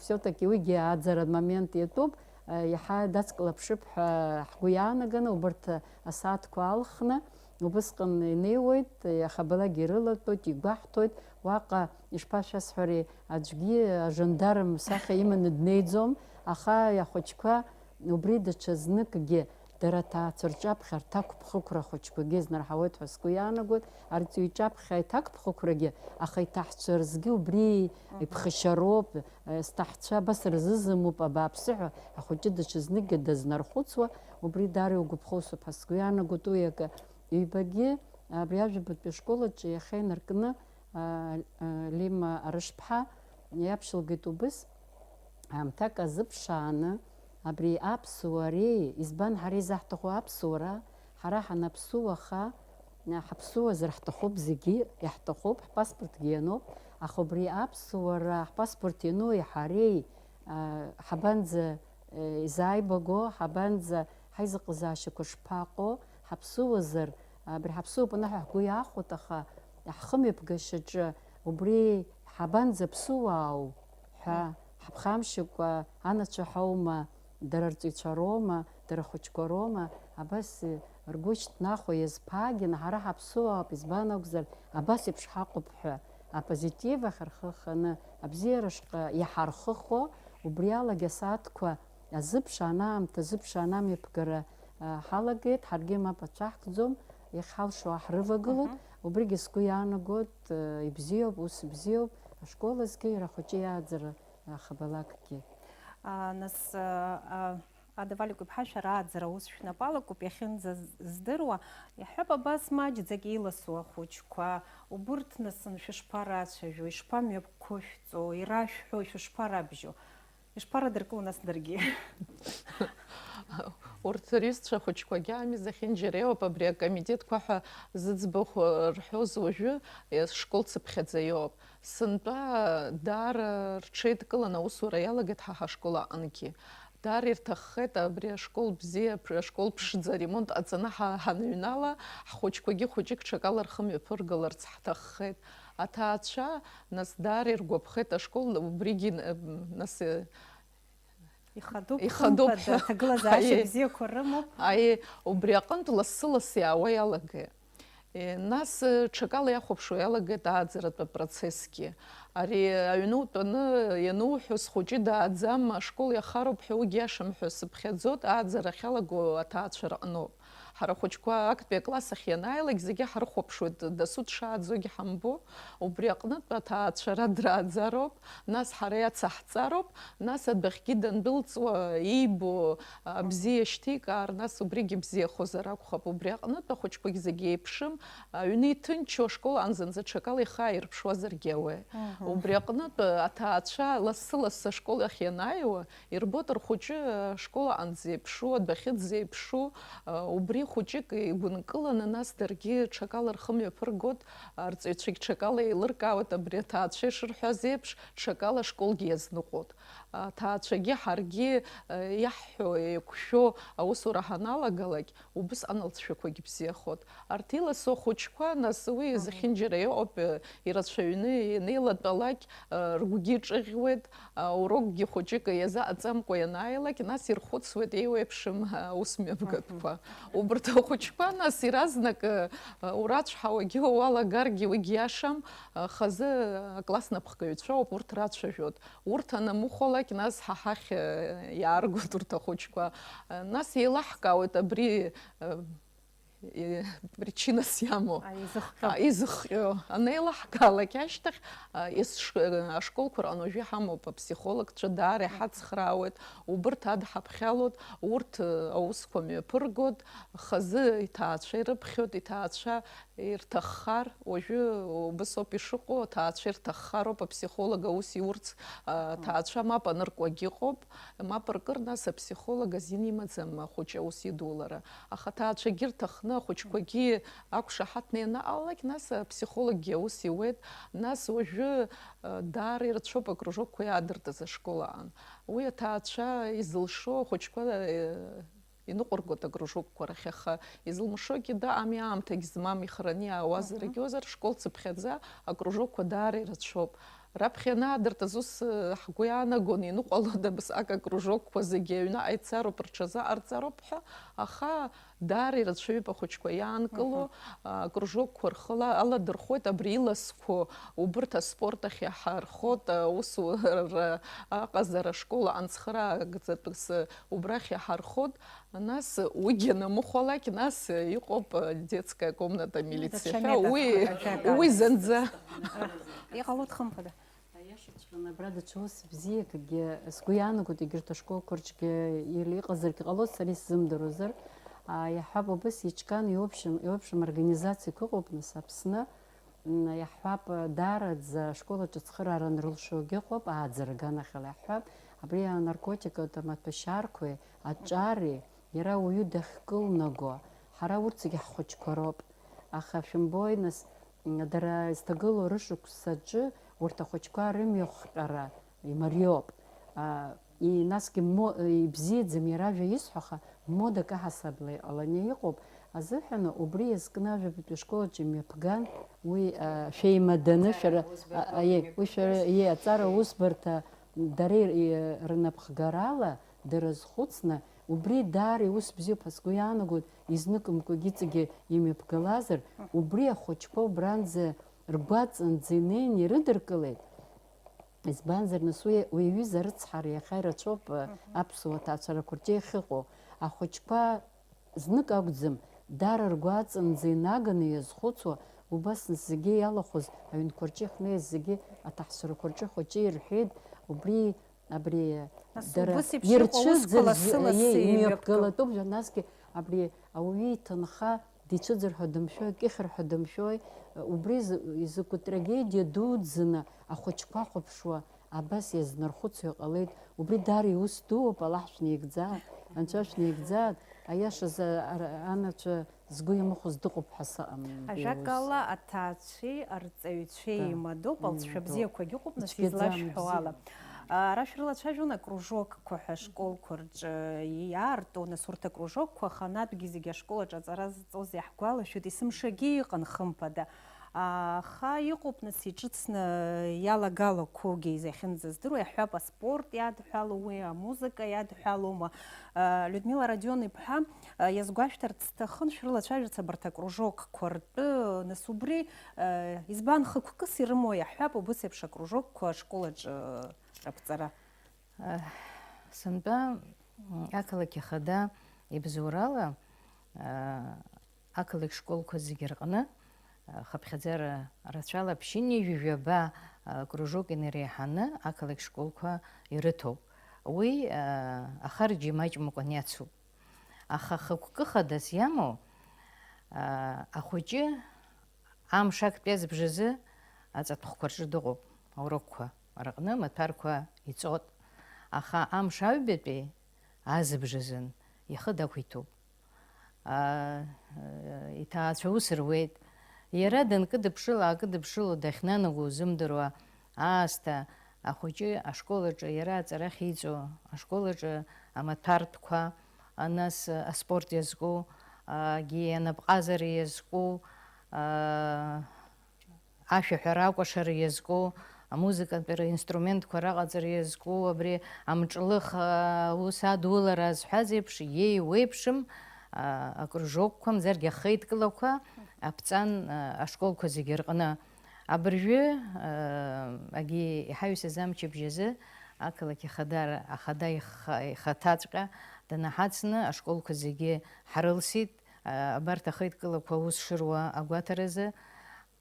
все-таки уигьы ааӡаратә момент иатәуп, иаҳа дацклаԥшып ҳәа ҳгәы иаанаганы, убарҭ асааҭқәа алхны, убысҟан инеиуеит, иахабалак ирылатәоит, игәаҳҭоит, уаҟа, ишԥашәасҳәари, аӡәгьы ажандарм сахьа иманы днеиӡом, аха ахәыҷқәа убри даҽазныкгьы дара аҭаацәа рҿаԥхьа рҭакԥхықәра ахәыҷқәагьы изнарҳауеит ҳәа сгәы иаанагоит, арҵаҩы иҿаԥхьа иҭакԥхықәрагьы, аха иҭаҳцәа рзгьы убри Мгм. Иԥхашьароуп, э, сҭаҳцәа абас рзызымуп абааԥсы ҳәа ахәыҷы даҽазныкгьы дазнархәыцуа, убри даара иугәаԥхозшәа ҳәа сгәы иаанагоит уи акы. Ҩбагьы абри ажәабатәи ашкол аҿы иахьа инаркны, а, а, Лима Арышԥҳа иаԥшьылгеит убыс, аамҭак азыԥшааны, абри аԥсуареи, избан ҳара изаҳҭаху аԥсуара, ҳара ҳанаԥсуаха, ҳаԥсуазар ҳҭахуп, зегьы иаҳҭахуп, ҳпаспортгьы иануп, аха убри аԥсуара ҳпаспорт иануи ҳареи, а, ҳабанӡа, э, изааибаго, ҳабанӡа ҳаизыҟазаашьақәа шԥаҟоу, ҳаԥсуазар, абри ҳаԥсуоуп анаҳәа ҳгәы иаахәоит, аха ҳхымҩаԥгашьаҿы убри ҳабанӡа ԥсуаау ҳәа ҳаԥхамшьакәа анацәа ҳаума, дара рҵаҩцәа роума, дара ахәыҷқәа роума, абас ргәы шьҭнахуа иазԥаагьаны ҳара ҳаԥсуаауп, избан акәзар, абас еиԥш ҳаҟоуп ҳәа, апозитив ахь рхы ханы, абзиара шҟа иҳархыхо, убри алагьы асааҭқәа азыԥшаан, аамҭа азыԥшаан амҩаԥгара, а, ҳалагеит, ҳаргьы мап ацәаҳкӡом, иахьҳалшо ҳрывагылоит, Мгм. Убригьы сгәы иаанагоит, а, ибзиоуп, ус бзиоуп, ашкол азгьы, иара ахәыҷы иааӡара, а, хабалакгьы. А, нас, а, а, Ада Валик-иԥҳа, шәара ааӡара аус шәнапы алакуп, иахьынӡа з-, здыруа, иаҳҳәап, абас маҷӡак еиласу ахәыҷқәа, убырҭ, нас, шәышԥарацәажәо, ишԥамҩаԥгошәҵо, ирашәҳәо, шәышԥарабжьо? Ишԥарадыркыло, нас, даргьы? Урҭ рҩызцәа хәыҷқәагьы ами, зехьынџьара еиуоуп абри акомитетқәа ҳәа зыӡбахә рҳәоз уажәы, е, школ цыԥхьаӡа иоуп. Сынтәа даара рҽеидкыланы аусура иалагеит ҳа ҳашкол аҟынгьы. Даара ирҭаххеит абри ашкол бзиа, ашкол ԥшӡа ремонт ҟаҵаны ҳа-, ҳаныҩнала, ҳхәыҷқәагьы хәыҷык ҽакала рхы мҩаԥыргаларц ҳҭаххеит. Аҭаацәа, нас, даара иргәаԥхеит ашкол, убригьы, м, нас, э, Ихадоуп, ихадоуп хымԥада, ҳәа. Аҭагылазаашьа Аиеи. Бзиақәа рымоуп. Аиеи, убри аҟынтә лассы-лассы иаауа иалагеит. Е, нас, э, ҽакала иахәаԥшуа иалагеит ааӡаратә апроцессгьы. Ари аҩны утәаны иануҳәо, схәыҷы дааӡам, ашкол иахароуп ҳәа уигьы иашам ҳәа сыԥхьаӡоит, ааӡара ахьалаго аҭаацәа рҟноуп. Ҳара ахәыҷқәа актәи акласс ахь ианааилак, зегьы ҳрыхәаԥшуеит, дасу дшааӡогьы ҳамбо. Убри аҟнытә аҭаацәара драаӡароуп, нас ҳара иацаҳҵароуп, нас адәахьгьы дандәылҵуа, иибо, а, бзиа шьҭикаар, нас убригьы бзиахозар акәхап. Убри аҟнытә ахәыҷқәагь зегьы еиԥшым, аҩны иҭынчу ашкол анзанӡа ҽакала ихы ааирԥшуазаргьы ауеи. Мгм. Убри аҟнытә аҭаацәа лассы-лассы ашкол ахь ианааиуа, ирбоит рхәыҷы ашкол аҟынӡа еиԥшу, адәахьы дзеиԥшу, а, убри Хәыҷык игәынкыланы, нас даргьы ҽакала рхы мҩаԥыргоит, арҵаҩцәагь ҽакала еилыркаауеит, абри аҭаацәа ишырҳәаз еиԥш, ҽакала ашколгьы иазныҟәоит. Аҭаацәагьы ҳаргьы, э, иаҳҳәо, еиқәшәо аусура ҳаналагалак, убысҟан алҵшәақәагь бзиахоит. Арҭ иласу ахәыҷқәа, нас уи зехьынџьара иҟоуп, э, ирацәаҩны ианеилатәалак, э, ргәгьы ҿыӷьуеит, э, урокгьы хәыҷык иазаҟаҵамкәа ианааилак, нас ирхәыцуеит еиуеиԥшым, э, аусмҩаԥгатәқәа. Убарҭ ахәыҷқәа, нас, иаразнак, э, урацәҳауагьы уалагаргьы уигь иашам, э, хазы акласс напхгаҩцәоуп, урҭ рацәажәоит. Урҭ анамыхәалак, нас ҳа ҳахь, э, иааргоит урҭ ахәыҷқәа. Э, нас еилаҳкаауеит абри, э, э, причинас иамоу. А, изыхҟьо. А, изыхҟьо. Анеилаҳкаалак ашьҭахь, а, ес-, ш-, э, ашколқәа рҟны уажәы иҳамоуп аԥсихологцәа, даара иҳацхраауеит, убырҭ адҳаԥхьалоит, урҭ, э, аусқәа мҩаԥыргоит, хазы иҭаацәа ирыԥхьоит, иҭаацәа ирҭаххар, уажәы убыс ауп ишыҟоу, аҭаацәа ирҭаххароуп аԥсихолог аус иурц, а, аҭаацәа мап аныркуагь ыҟоуп, мап ркыр, нас аԥсихолог азин имаӡам ахәыҷы аус идулара. Аха аҭаацәагьы рҭахны, ахәыҷқәагьы ақәшаҳаҭны ианаҟалалак, нас аԥсихологгьы аус иуеит, нас уажәы, а, даара ирацәоуп акружокқәа иаадыртыз ашкол аан. Уи аҭаацәа изылшо ахәыҷқәа, э, иныҟәыргоит акружокқәа рахь, аха изылмшогьы дыҟами, аамҭагь змам, ихараны иаауазаргьы уазар, школ цыԥхьаӡа акружокқәа даара ирацәоуп. Раԥхьа ианаадыртыз ус, э, ҳгәы иаанагон, иныҟәалода абасҟак акружокқәа зегьы аҩныҟа ицароуп, рҽазыҟарҵароуп ҳәа, аха даара ирацәаҩуп ахәыҷқәа иаанкыло, а, акружокқәа рхы ала-, аладырхәоит, абри иласқәо убырҭ аспорт ахь иаҳархот, аусура аҟазара ашкол аҟны цхыраагӡатәыс убрахь иаҳархот, нас уигьы анамыхәалак, нас иҟоуп, а, детская комната милиция ҳәа, уи, уи зынӡа. Иҟалоит, хымԥада. Аиашаҵәҟьаны, абра даҽа ус бзиакгьы сгәы иаанагоит, егьырҭ ашколқәа рҿгьы ил-, иҟазаргьы ҟалоит, сара исзымдыруазар. А, иаҳҳәап, убыс иҿкаан иуаԥшьам, иуаԥшьам организациақәа ыҟоуп, нас, Аԥсны. М, иаҳҳәап, даараӡа ашкол аҿы ацхыраара анрылшогьы ыҟоуп, ааӡара аганахьала иаҳҳәап. Абри анаркотикатә амаҭәашьарқәеи аҿари, иара ауаҩы дахькылнаго, ҳара урҭ зегьы ҳхәыҷқәа роуп. Аха шәымбои, нас, м, дара изҭагылоу рышықәсаҿы урҭ ахәыҷқәа рымҩахҟьара имариоуп. А, и-, насгьы мо-, ибзиаӡам иара ажәа исҳәо, аха модак аҳасабала иҟаланы иҟоуп азыҳәан, убри иазкны ажәабатәи ашкол аҿы имҩаԥган, уи, а, шәеимаданы, шәара, а, а, е, уи шәара, е, аҵара усбарҭа дара ир-, и-, рнапхгарала дырызхәыцны, убри даара иус бзиоуп ҳәа сгәы иаанагоит, изныкымкәагьы иҵегьы имҩаԥгалазар, убри ахәыҷқәа убранӡа ргәаҵанӡа инеины ирыдыркылеит. Избанзар, нас уи, уи аҩыза арыцҳара иахьа ирацәоуп, э, аԥсуа ҭаацәарақәа рҿы иахьыҟоу. Ахәыҷқәа знык акәӡам, даара ргәаҵанӡа инаганы иазхәыцуа, убас нас зегьы иалахәыз аҩнқәа рҿы ихнеиз зегьы аҭаҳцәарақәа рҿы ахәыҷы ирҳәеит, убри, абри, нас дара убыс еиԥш иҟоу аусқәа ирцәыӡырз, лассы-лассы еи, имҩаԥгатәуп. Имҩаԥгалатәуп, нас абри ауаҩы иҭынха дицәыӡыр ҳәа дымшәои, акы ихар ҳәа дымшәои, убри изы-, изакәытә трагедиа дуӡӡаны ахәыҷқәа ахәаԥшуа абас иазнархәыцуа иҟалеит. Убри даара иус дууп, Аллаҳ шәнеигӡааит, Анцәа шәнеигӡааит. Аиашазы, ара-, анацәа згәы иамыхәоз дыҟоуп ҳәа сыҟам. Ажәакала, аҭаацәеи арҵаҩцәеи еимадоуп, алҵшәа бзиақәагьы ыҟоуп, нас, излашәҳәо ала. Ара шәрылацәажәон акружокқәа ҳәа ашколқәа рҿы иаарту, нас, урҭ акружокқәа аханатәгьы зегьы ашкол аҿы аҵара зҵоз иаҳгәалашәоит, есымшагьы иҟан, хымԥада. Аха иҟоуп, нас, иҿыцны иалагалақәоугьы изахьынӡаздыруа, иаҳҳәап, аспорт иадҳәалоу, уи амузыка иадҳәалоума. Людмила Родион-иԥҳа, иазгәашәҭарц сҭахын, шәрылацәажәарц абарҭ акружокқәа ртәы, нас, убри, избан хықәкыс ирымоу, иаҳҳәап, убыс еиԥш акружокқәа ашкол аҿы раԥҵара. Сынтәа, м, ақалақь ахада ибзоурала, а, ақалақь школқәа зегьы рҟны, а, хыԥхьаӡара рацәала ԥшьынҩажәи жәаба, а, кружок инареиҳаны ақалақь школқәа ирыҭоуп. Уи, а, ахарџь имаҷымкәан иацуп. Аха хықәкы хадас иамоу, а, ахәыҷы Амш актәи азыбжазы аҵатәхәқәа рҿы дыҟоуп, аурокқәа рыҟны амаҭәарқәа иҵоит, аха амш аҩбатәи азыбжазын ихы дақәиҭуп. Иҭаацәа ус руеит. Иара данкыдыԥшыла, аакыдыԥшыло дахьнанаго узымдыруа аасҭа, ахәыҷы ашкол аҿы иара аҵара ахьиҵо, ашкол аҿы амаҭәартәқәа, нас аспорт иазку, агьи анапҟазара иазку, ашәаҳәара акәашара иазку, амузыкатә инструментқәа раҟаҵара иазку, абри амҿлых, аус адулара зҳәаз еиԥш, иеиуеиԥшым, а, акружокқәа, мзаргьы ахеидкылақәа аԥҵан, а, ашколқәа зегьы рҟны. Абыржәы, а, агьи иҳаҩсыз амчыбжь азы ақалақь ахада, ахада ихаҭаҵәҟьа данаҳацны ашколқәа зегьы ҳрылсит, а, абарҭ ахеидкылақәа аус шыруа агәаҭаразы.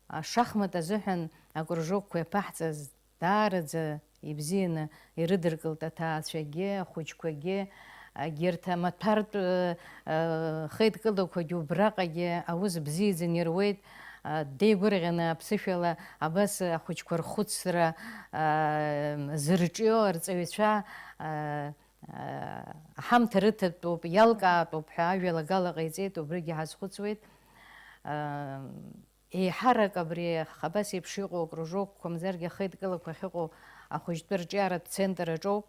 Ашахмат азыҳәан акружокқәа иаԥаҳҵаз даараӡа ибзианы ирыдыркылт аҭаацәагьы, ахәыҷқәагьы, егьырҭ амаҭәартә, э, э, хеидкылақәагьы убраҟагьы аус бзиаӡаны ируеит, э, деигәырӷьаны аԥсышәала абас ахәыҷқәа рхәыцра, э, зырҿио арҵаҩцәа, э, э, аҳамҭа рыҭатәуп, иалкаатәуп ҳәа ажәалагала ҟаиҵеит, убригьы ҳазхәыцуеит. Э, Еиҳарак абри абас еиԥш иҟоу акружокқәа, мзаргьы ахеидкылақәа ахьыҟоу ахәыҷтәы рҿиаратә центр аҿоуп,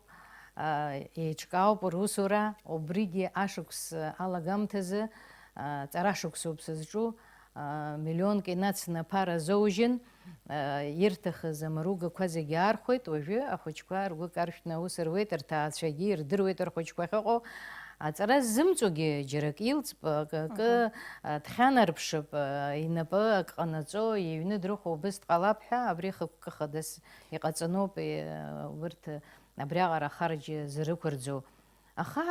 а, еиҿкаауп русура, убригьы ашықәс алагамҭазы, а, ҵарашықәсоуп сызҿу, а, миллионк инацны аԥара азоужьын, а, ирҭахыз амаругақәа зегьы аархәеит, уажәы ахәыҷқәа ргәы каршәны аус руеит, рҭаацәагьы ирдыруеит рхәыҷқәа ахьыҟоу, Аҵара ззымҵогьы џьарак илҵп, акы, акы, Мгм. а, дхьанарԥшып, а, инапы ак ҟанаҵо, иҩны дрыхәо убыс дҟалап ҳәа, абри хықәкы хадас иҟаҵаноуп, е, урҭ абриаҟара ахарџь зрықәырӡо. Аха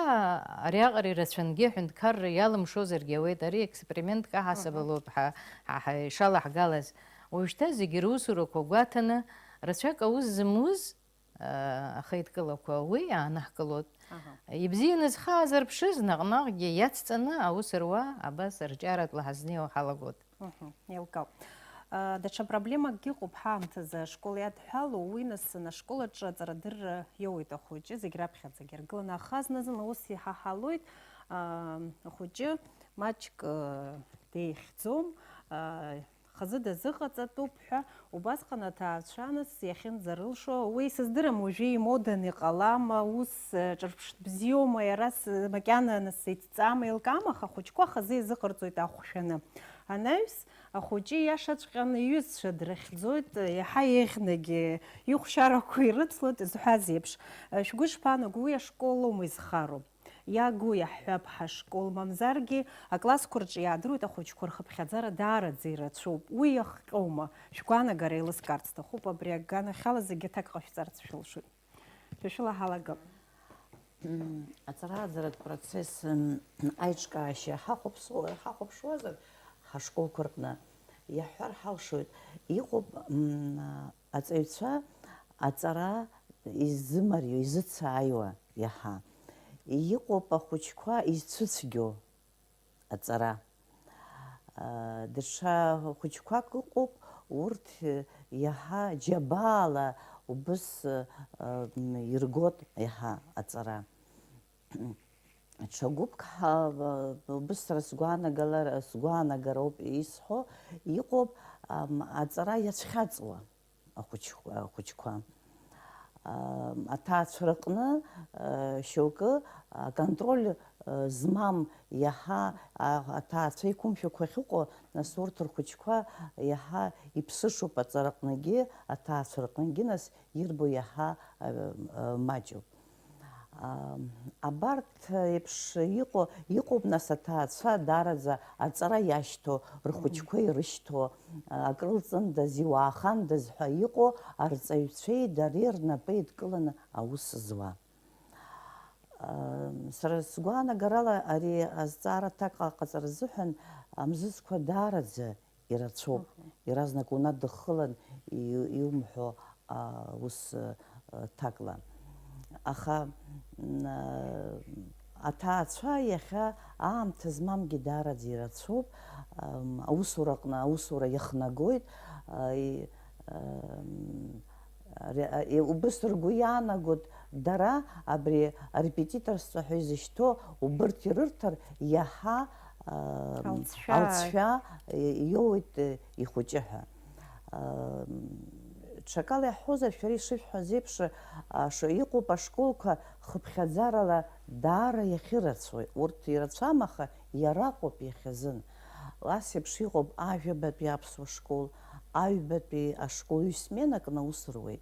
ариаҟара ирацәангьы аҳәынҭқарра иалымшозаргьы ауеит, ари експериментк аҳасаб Мгм. алоуп ҳа, ҳа, ҳа ишалаҳгалаз. Уажәшьҭа зегьы русурақәа гәаҭаны, рацәак аус зымуз, ахеидкылақәа уи иаанаҳкылоит. Аҳа. Ибзианы зхы аазырԥшыз наҟ-наҟгьы иацҵаны аус руа абас рҿиаратәла ҳазнеиуа ҳалагоит. Мгм, еилкаауп. А, даҽа проблемакгьы ыҟоуп ҳаамҭазы ашкол иадҳәалоу, уи нас ашкол аҿы аҵарадырра иоуеит ахәыҷы, зегь раԥхьаӡагьы аргыланы, аха зны-зынла ус иҳаҳалоит, а, ахәыҷы маҷк, а, деихьӡом, а, хазы дазыҟаҵатәуп ҳәа, убасҟан аҭаацәа нас иахьынӡарылшо, уи сыздырам, уажәы имоданы иҟалама, ус, э, ҿырԥштә бзиоума, иара с-, макьана нас иҭҵаама, еилкаама, аха ахәыҷқәа хазы иазыҟарҵоит ахәшәаны. Анаҩс, ахәыҷы иашаҵәҟьаны иҩызцәа дрыхьӡоит, иаҳа еиӷьнагьы ихәшьарақәа ирыцлоит, изҳәаз еиԥш. Э, шәгәы ишԥаанаго, уи ашкол аума изхароу? Иагу иаҳҳәап ҳашкол, мамзаргьы аклассқәа рҿы иаадыруеит ахәыҷқәа рхыԥхьаӡара даараӡа ирацәоуп. Уи иахҟьоума? Шәгәаанагара еилыскаарц сҭахуп, абри аганахьала зегьы аҭак ҟашәҵарц шәылшоит. Шәа шәыла ҳалагап. М, аҵарааӡаратә процесс, м, аиҿкаашьа ҳахәаԥшуа-, ҳахәаԥшуазар, ҳашколқәа рҟны иаҳҳәар ҳалшоит, иҟоуп, м, аҵаҩцәа аҵара изымарио, изыцааиуа иаҳа. Иҟоуп ахәыҷқәа изцәыцәгьоу аҵара. Даҽа хәыҷқәак ыҟоуп, урҭ иаҳа џьабаала убыс, м, иргоит иаҳа аҵара. Ҽа гәыԥк ҳа-, убыс сара сгәаанагалар-, сгәаанагароуп исҳәо, иҟоуп, ам, аҵара иацәхьаҵуа ахәыҷ-, ахәыҷқәа. Ам, аҭаацәа рҟны, а, шьоукы аконтроль, а, змам иаҳа, а, аҭаацәа иқәымшәақәа ахьыҟоу, нас урҭ рхәыҷқәа иаҳа иԥсышоуп аҵараҟныгьы, аҭаацәа рҟынгьы, нас ирбо иаҳа, а, а, маҷуп. Ам, абарҭ еиԥш иҟоу, иҟоуп нас аҭаацәа даараӡа аҵара иашьҭоу, рхәыҷқәа ирышьҭоу, а, акрылҵындаз, иуаахандаз ҳәа иҟоу арҵаҩцәеи дареи рнапы еидкыланы аус зуа. Ам, сара сгәаанагарала, ари азҵаара аҭак аҟаҵара азыҳәан амзызқәа даараӡа ирацәоуп. Мгм. Иаразнак унадыххылан и-, иумҳәо, а, ус, а, ҭакла. Аха, м, а, аҭаацәа иахьа аамҭа змамгьы даараӡа ирацәоуп. Ам, аусураҟны аусура иахнагоит. А, и, ам, ре-, а, и, убыс ргәы иаанагоит, дара абри арепетиторство ҳәа изышьҭоу убырҭ ирырҭар, иаҳа, Алҵшәа. Алҵшәа, э, иоуеит, э, ихәыҷы ҳәа. Ам, ҽакала иаҳҳәозар, шәара ишышәҳәаз еиԥш, а, ш-, иҟоуп ашколқәа хыԥхьаӡарала даара иахьырацәоу. Урҭ ирацәам, аха иара акоуп иахьазын. Ас еиԥш иҟоуп ажәабатәи аԥсуа школ, аҩбатәи ашкол ҩ-сменак наус руеит.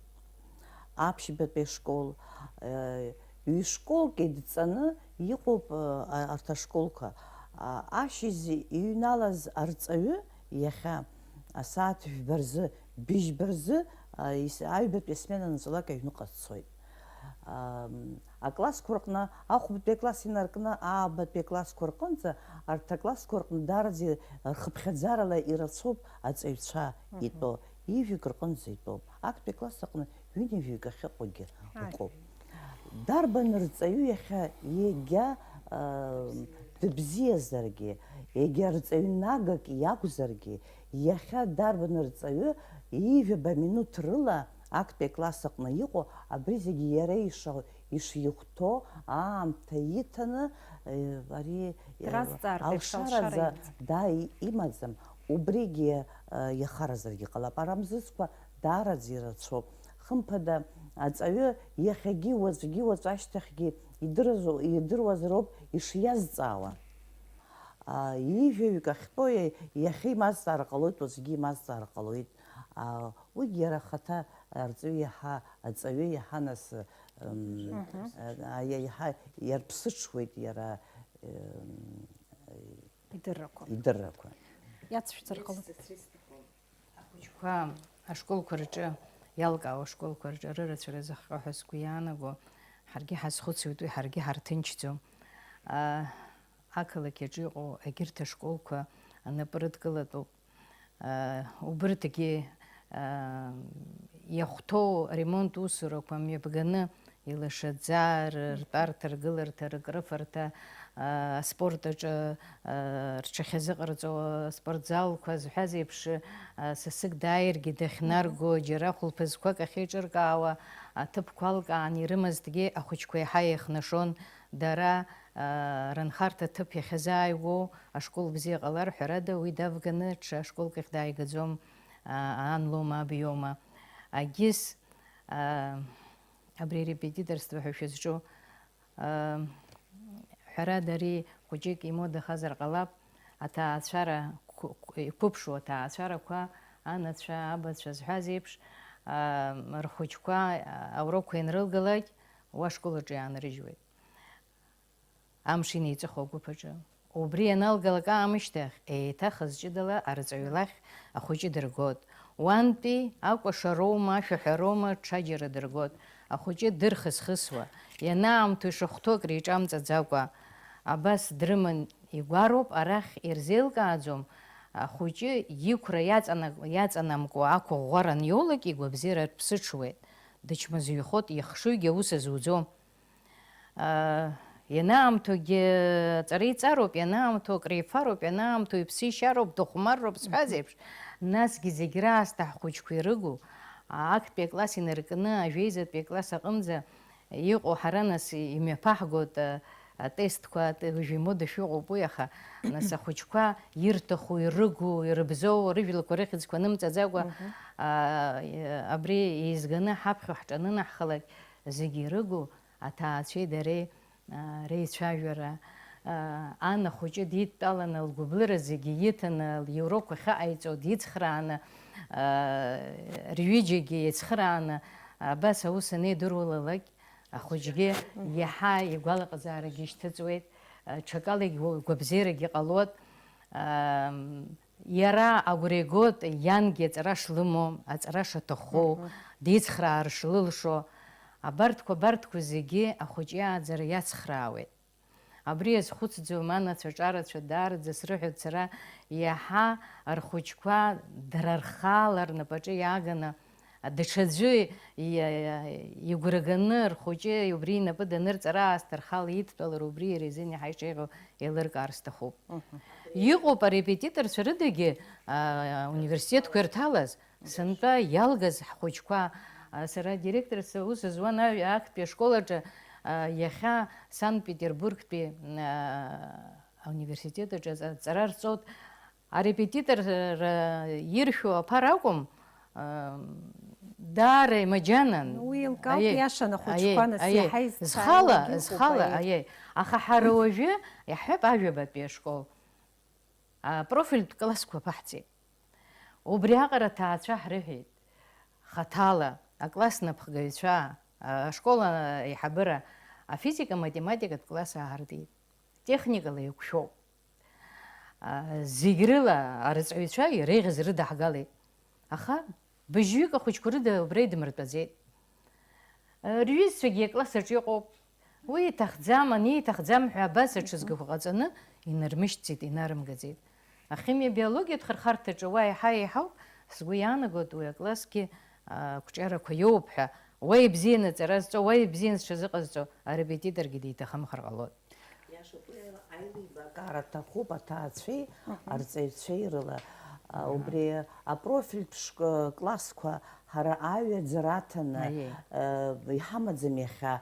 Аԥшьбатәи ашкол, э, ҩ-школк идҵаны иҟоуп, э, а-, арҭ ашколқәа. А, ашьыжь иҩналаз арҵаҩы иахьа асааҭ жәба рзы, быжьба рзы, а, ис-, аҩбатәи асмена наҵәалак аҩныҟа дцоит. Ам, аклассқәа рҟны, ахәбатәи акласс инаркны, аабатәи аклассқәа рҟынӡа, арҭ аклассқәа рҟны даараӡа рхыԥхьаӡарала ирацәоуп аҵаҩцәа итәоу. Ҩажәаҩык рҟынӡа итәоуп. Актәи акласс аҟны ҩынҩажәаҩык ахьыҟоугьы ыҟоуп. Дарбан рҵаҩы иахьа егьа, а, дыбзиазаргьы, егьа рҵаҩнагак иакәзаргьы, иахьа дарбан рҵаҩы ҩажәаба минуҭ рыла актәи акласс аҟны иҟоу абри зегьы иара иша-, ишихәҭоу аамҭа иҭаны, э, ари, э, Дразҵаартә еиԥш алшара алшара за-, имаӡам. Да, и-, имаӡам. Убригьы, э, иахаразаргьы ҟалап. Ара мзызқәа даараӡа ирацәоуп. Хымԥада, аҵаҩы иахьагьы, уаҵәгьы, уаҵәашьҭахьгьы идырыз-, идыруазароуп ишиазҵаауа. А, ҩажәаҩык ахьтәоу иа-, иахьа имазҵаар ҟалоит, уаҵәгьы имазҵаар ҟалоит. А, уигьы иара ахаҭа арҵаҩы иаҳа, аҵаҩы иаҳа нас, м, Мгм. а, а, иа-, иаҳа иарԥсыҽуеит иара, м, Идыррақәа. Идыррақәа. Иацшәҵар ҟалоит. Ахәыҷқәа ашколқәа рҿы, иалкаау ашколқәа рҿы рырацәара зыхҟьо ҳәа сгәы иаанаго, ҳаргьы ҳазхәыцуеит уи, ҳаргьы ҳарҭынчӡом. Аа, ақалақь аҿы иҟоу егьырҭ ашколқәа анапы рыдкылатәуп. Аа, убырҭгьы, аа, иахәҭоу аремонт усурақәа мҩаԥганы, илашаӡа, р-, ртәарҭа, ргыларҭа, рыкрыфарҭа, аа, аспорт аҿы, аа, рҽахьазыҟарҵо аспортзалқәа зҳәаз еиԥш, аа, сасык дааиргьы дахьнарго, џьара хәылԥазқәак ахьеиҿыркаауа аҭыԥқәа алкаан ирымазҭгьы, ахәыҷқәа еиҳа еихнашон. Дара, аа, рынхарҭа ҭыԥ иахьазааигәоу ашкол бзиа ҟалар, ҳәарада, уи давганы ҽа школк ахь дааигаӡом, аа, аан лоума, аб иоума. Агьыс, аа, абри арепетиторство ҳәа шәызҿу, аа, ҳәарада, ари хәыҷык имодахазар ҟалап, аҭаацәара, қә-, қә-, иқәыԥшу аҭаацәарақәа, анацәа, абацәа зҳәаз еиԥш, аа, рхәыҷқәа аурокқәа ианрылгалак, уа ашкол аҿы иаанрыжьуеит. Амш инеиҵыху агәыԥ аҿы. Убри ианалгалак аамышьҭахь, еиҭах зҷыдала арҵаҩы лахь ахәыҷы дыргот. Уантәи акәашароума, ашәаҳәароума, ҽаџьара дыргот. Ахәыҷы дырхысхысуа, ианаамҭоу ишахәҭоу акриҿамҵаӡакәа, абас дрыман игәароуп, арахь ирзеилкааӡом, ахәыҷы иқәра иаҵана-, иаҵанамкуа ақәыӷәӷәара аниоулак, игәабзиара ԥсыҽуеит, дычмазаҩхоит, ихшыҩгьы аус азуӡом. Аа, ианаамҭоугьы аҵара иҵароуп, ианаамҭоу акрифароуп, ианаамҭоу иԥсы ишьароуп, дыхәмарроуп сҳәаз еиԥш, насгьы зегь раасҭа ҳхәыҷқәа ирыгу, актәи акласс инаркны ажәеизатәи акласс аҟынӡа иҟоу ҳара нас имҩаԥаҳгоит, а, атестқәа, ат-, уажә имода шәыҟоуп уи, аха нас ахәыҷқәа ирҭаху, ирыгу, ирыбзоу, рыжәлақәа рыхьӡқәа нымҵаӡакәа, Мгм. аа, абри еизганы ҳаԥхьо ҳҿанынаҳхалак, зегьы ирыгу, аҭаацәеи дареи, аа, реицәажәара, аа, ан ахәыҷы дидтәаланы, лгәыблыра зегьы иҭаны, лиурокқәа ахьыҟаиҵо дицхрааны, аа, рҩыџьагьы еицхрааны, абас аус анеидыруалалак, ахәыҷгьы Мгм. иаҳа игәалаҟазаарагьы ишьҭыҵуеит, ҽакалагьы уа-, гәабзиарагьы ҟалоит. Ам, Иара агәра игоит иангьы аҵара шлымоу, аҵара шаҭаху, Мгм. дицхраар шлылшо. Абарҭқәа, абарҭқәа зегьы ахәыҷы иааӡара иацхраауеит. Абри иазхәыцӡом анацәа ҿарацәа даараӡа срыҳәоит сара, иаҳа рхәыҷқәа дара рхала рнапаҿы иааганы, даҽаӡәы иа-, игәра ганы рхәыҷы убри инапы данырҵара аасҭа рхала идтәалар, убри иара изын иаҳа ишеиӷьу еилыркаар сҭахуп. Мгм. Иҟоуп арепетиторцәа рыдагьы, аа, университетқәа ирҭалаз, сынтәа иалгаз ҳхәыҷқәа. А, сара директорс аус зуан аҩ-, актәи ашкол аҿы, а, иахьа Санкт-Петербургтәи, а, Ауниверситет аҿы аҵара рҵоит. Арепетиторра иршәу аԥара акәым, даара имаџьанан. Уи еилкаауп, иашан, ахәыҷқәа нас иаҳа изцааиуагьы ыҟоуп, зхала, аиеи. Аха ҳара уажәы иаҳҳәап, ажәабатәи ашкол апрофильтә классқәа ԥаҳҵеит. Убри аҟара аҭаацәа ҳрыҳәеит, хаҭала, акласс напхгаҩцәа, ашкол аиҳабыра, афизика-математикатә класс аартит. Техникала еиқәшәоуп. Зегь рыла арҵаҩцәа иреиӷьыз рыдаҳгалеит. Аха быжьҩык ахәыҷқәа рыда убра идмыртәаӡеит. Рҩызцәагьы акласс аҿы иҟоуп. Уи иҭахӡам, ани иҭахӡам ҳәа абас аҽызгақәа ҟаҵаны инармышьҭӡеит, инарымгаӡеит. Ахимиа-биологиатә хырхарҭаҿы уа еиҳа еиҳауп, сгәы иаанагоит уи аклассгьы ақәҿиарақәа иоуп ҳәа, уа ибзианы аҵара зҵо, уа ибзианы зҽазыҟазҵо арепетиторгьы диҭахымхар ҟалоит. Иашоуп, уи аилибакаара аҭахуп аҭаацәеи арҵаҩцәеи рыла. Убри апрофильтә классқәа ҳара аҩаӡара аҭаны иҳамаӡам иахьа.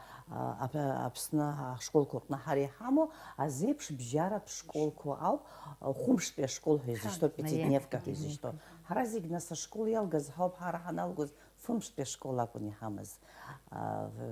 Аԥсны ашколқәа аҟны ҳара иҳамоу азеиԥш бжьаратә школқәа ауп, хәымштәи ашкол ҳәа изышьҭоу, пятидневка ҳәа изышьҭоу. Ҳара зегь нас ашкол иалгаз ҳауп, ҳара ҳаналгоз фымштәи ашкол акәын иҳамаз.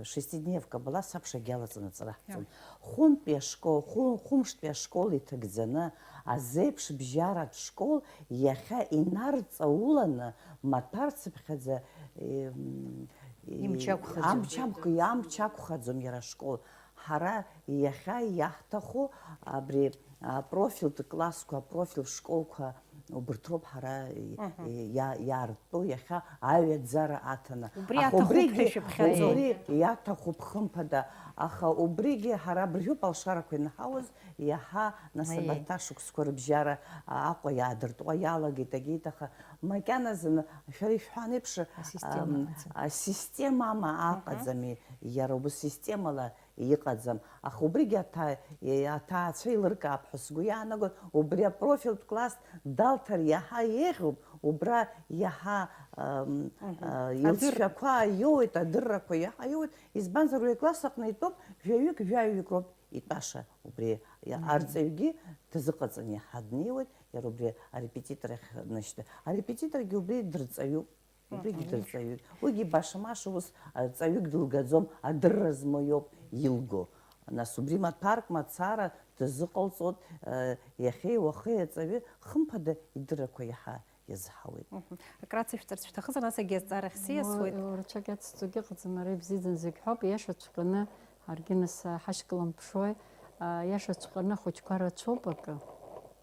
Шестидневка была, сабша гьалаҵаны аҵара ҳҵон. Хәынтәи ашкол, хәы-, хәымштәи ашкол иҭагӡаны, азеиԥш бжьаратә школ иахьа инарҵауланы, маҭәарцыԥхьаӡа, им, и-, Имч ақәхаӡом. Амч ақәх-, амч ақәхаӡом иара ашкол. Ҳара иахьа иаҳҭаху абри апрофильтә классқәа, апрофильтә школқәа, убырҭ роуп ҳара и-, Мгм. и-, иа-, иаарту иахьа аҩаӡара аҭаны. Убри Аха аҭахуп убригьы, ҳәа ишәыԥхьаӡоит. Убри иаҭахуп, хымԥада. Аха убригьы ҳара абыржәоуп алшарақәа ианҳауаз, иаҳа, нас, Аиеи. Абарҭ ашықәсқәа рыбжьара, а, Аҟәа иаадыртуа иалагеит, агеит, аха макьаназы, шәара ишәҳәан еиԥш, Асистема ам, аҟаӡам. Асистема ама Мгм. Аҟаӡами, иара убас системала иҟаӡам. Аха убригьы аҭаа-, е-, аҭаацәа еилыркаап ҳәа сгәы иаанагоит. Убри апрофильтә класс далҭар иаҳа еиӷьуп, убра иаҳа, ам, Мгм. а, Адыр- илҵшәақәа иоуеит, адыррақәа иаҳа иоуеит. Избанзар, уи акласс аҟны итәоуп жәаҩык, жәаҩык роуп итәаша. Убри Мгм. Арҵаҩгьы дазыҟаҵаны иаҳа днеиуеит, иара убри арепетитор ахь днашьҭы-, арепетиторгьы убри дырҵаҩуп. Убригьы Мгм. Дырҵаҩуп. Уигьы баша-маша ус, а, ҵаҩык дылгаӡом, адырра змоу иоуп илго. Нас убри маҭәарк мацара дазыҟалҵоит, а, иахьеи уахеи аҵаҩы, хымԥада, идыррақәа иаҳа иазҳауеит. Мгм. Акраҵышәҵарц шәҭахызар, нас егьи азҵаарахь сиасуеит. Уа-, рацәак иацҵогьы ыҟаӡам, ара ибзиаӡаны зегь ҳәоуп, иашаҵәҟьаны, ҳаргьы нас, а, ҳашьклаԥшуеит. А, иашаҵәҟьаны ахәыҷқәа рацәоуп акы.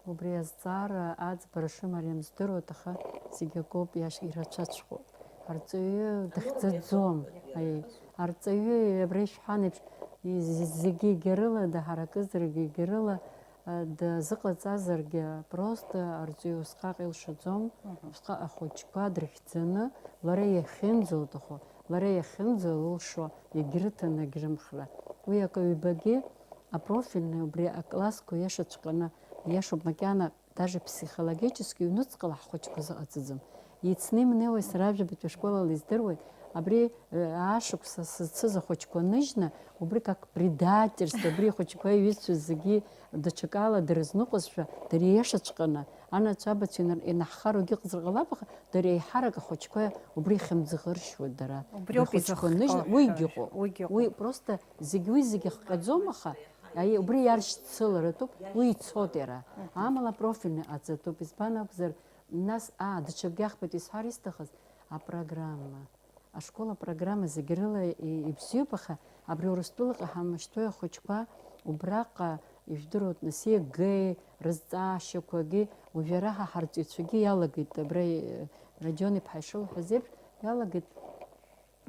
Убри азҵаара аӡбара шымариам здыруеит, аха зегь акоуп, иаш-, ирацәаҵәҟьоуп. Арҵаҩы дахьӡаӡом. Аиеи. Арҵаҩы абра ишәҳәан еиԥш, из-, зегьы егьарыла, даҳаракызаргьы егьарыла, а, дазыҟаҵазаргьы, просто арҵаҩы усҟак илшаӡом, Мгм. Усҟак ахәыҷқәа дрыхьӡаны, лара иахьынӡалҭаху, лара иахьынӡалылшо, иагьрыҭаны агьрымхра. Уи акы-ҩбагьы апрофильный убри аклассқәа иашаҵәҟьаны, иашоуп макьана, даже психологически ҩнуҵҟала ҳхәыҷқәа зыҟаҵаӡам. Ицны имнеиуа сара ажәабатәи ашколала издыруеит, абри, э, аашықәса сызцыз ахәыҷқәа ныжьны, убри как предательство, абри ихәыҷқәа иҩызцәа зегьы даҽакала дырызныҟәозшәа, дара ииашаҵәҟьаны, анацәа абацәа инар-, инаҳхароугьы ыҟазар ҟалап, аха дара еиҳарак ахәыҷқәа убри ихьымӡӷыршьуеит дара. Убриоуп рхәыҷқәа изыхҟьо ныжьны, ҳәа уигьы ыҟоуп. Уигьы ыҟоуп. Уи просто зегь уи зегь ахҟьаӡом, аха Аиеи, убри иаршьцыларатәуп, уи ицоит иара. Мгм. Амала апрофильный ҟаҵатәуп, избан акәзар, нас, аа, даҽакгьы ахԥатәи исҳәар исҭахыз, апрограмма. Ашкол апрограмма зегь рыла и-, ибзиоуп, аха абри Урыстәылаҟа ҳамышьҭуеи ахәыҷқәа, убраҟа, ижәдыруеит, нас, ЕГЭ рызҵаашьақәагьы, уажәы ара ҳа ҳарҵаҩцәагьы иалагеит, абра, э, Родион иԥҳа ишылҳәаз еиԥш, иалагеит.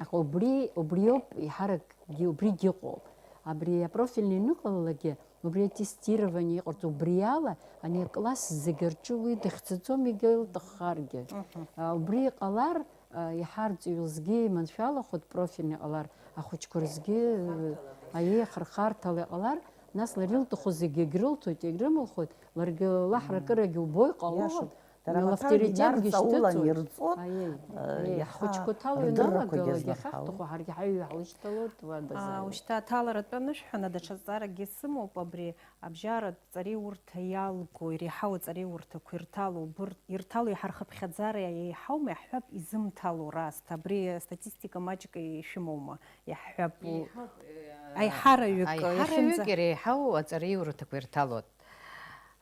Аха убри, убриоуп, еиҳаракгьы убригьы ыҟоуп. Абри апрофильный аныҟалалакгьы, убри атестирование иҟарҵо, убри ала ани акласс зегьы рҿы уи дыхьӡаӡом, егьа илҭаххаргьы. Мгм. А, убри ҟалар, а, иаҳа арҵаҩы лзгьы иманшәалахоит, профильный ҟалар, ахәыҷқәа рзгьы, э, аиеи, ахырхарҭала иҟалар, нас лара илҭаху зегьы егьрылҭоит, егьрымылхоит, ларгьы лаҳракырагьы убо иҟалоит. Иашоуп. Дара амаҭәаргьы инарҵаулан ирҵон, аиеи, э, аиеи, иаҳа ахәыҷқәа ҭало адыррақәагьы ианалагалак, азларҳауа. Иахьаҳҭаху ҳаргьы ҳаҩ иҳалышьҭалоит, уа дазааит. Аа, ушьҭа аҭаларатәы анышәҳәа, даҽа зҵааракгьы сымоуп, абри абжьаратә ҵареиурҭа иалго, иреиҳау аҵареиурҭақәа ирҭало, убырҭ, ирҭало иаҳа рхыԥхьаӡара еиҳаума, иаҳҳәап, изымҭало раасҭа. Абри астатистика маҷк ишәымоума, иаҳҳәап, у-, еиҳауп, э, аиҳараҩык, аиҳараҩык иахьынӡа- иреиҳау аҵареиурҭақәа ирҭалоит.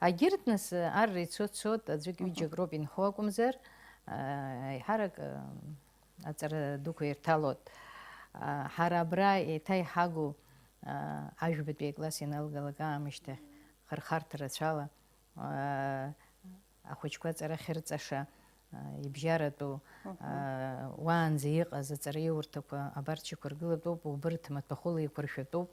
Агьырҭ, нас, арра ицо-цот, аӡәык-ҩыџьак роуп инхо акәымзар, а, еиҳарак, а, аҵара дуқәа ирҭалоит. А, ҳара абра еиҭа иҳагу, а, ажәбатәи акласс ианалгалак аамышьҭахь, хырхарҭа рацәала, а, ахәыҷқәа аҵара ахьырҵаша, а, ибжьаратәу, а, уаанӡа иҟаз аҵараиурҭақәа абарҭ шьақәыргылатәуп, убырҭ маҭәахәыла еиқәыршәатәуп,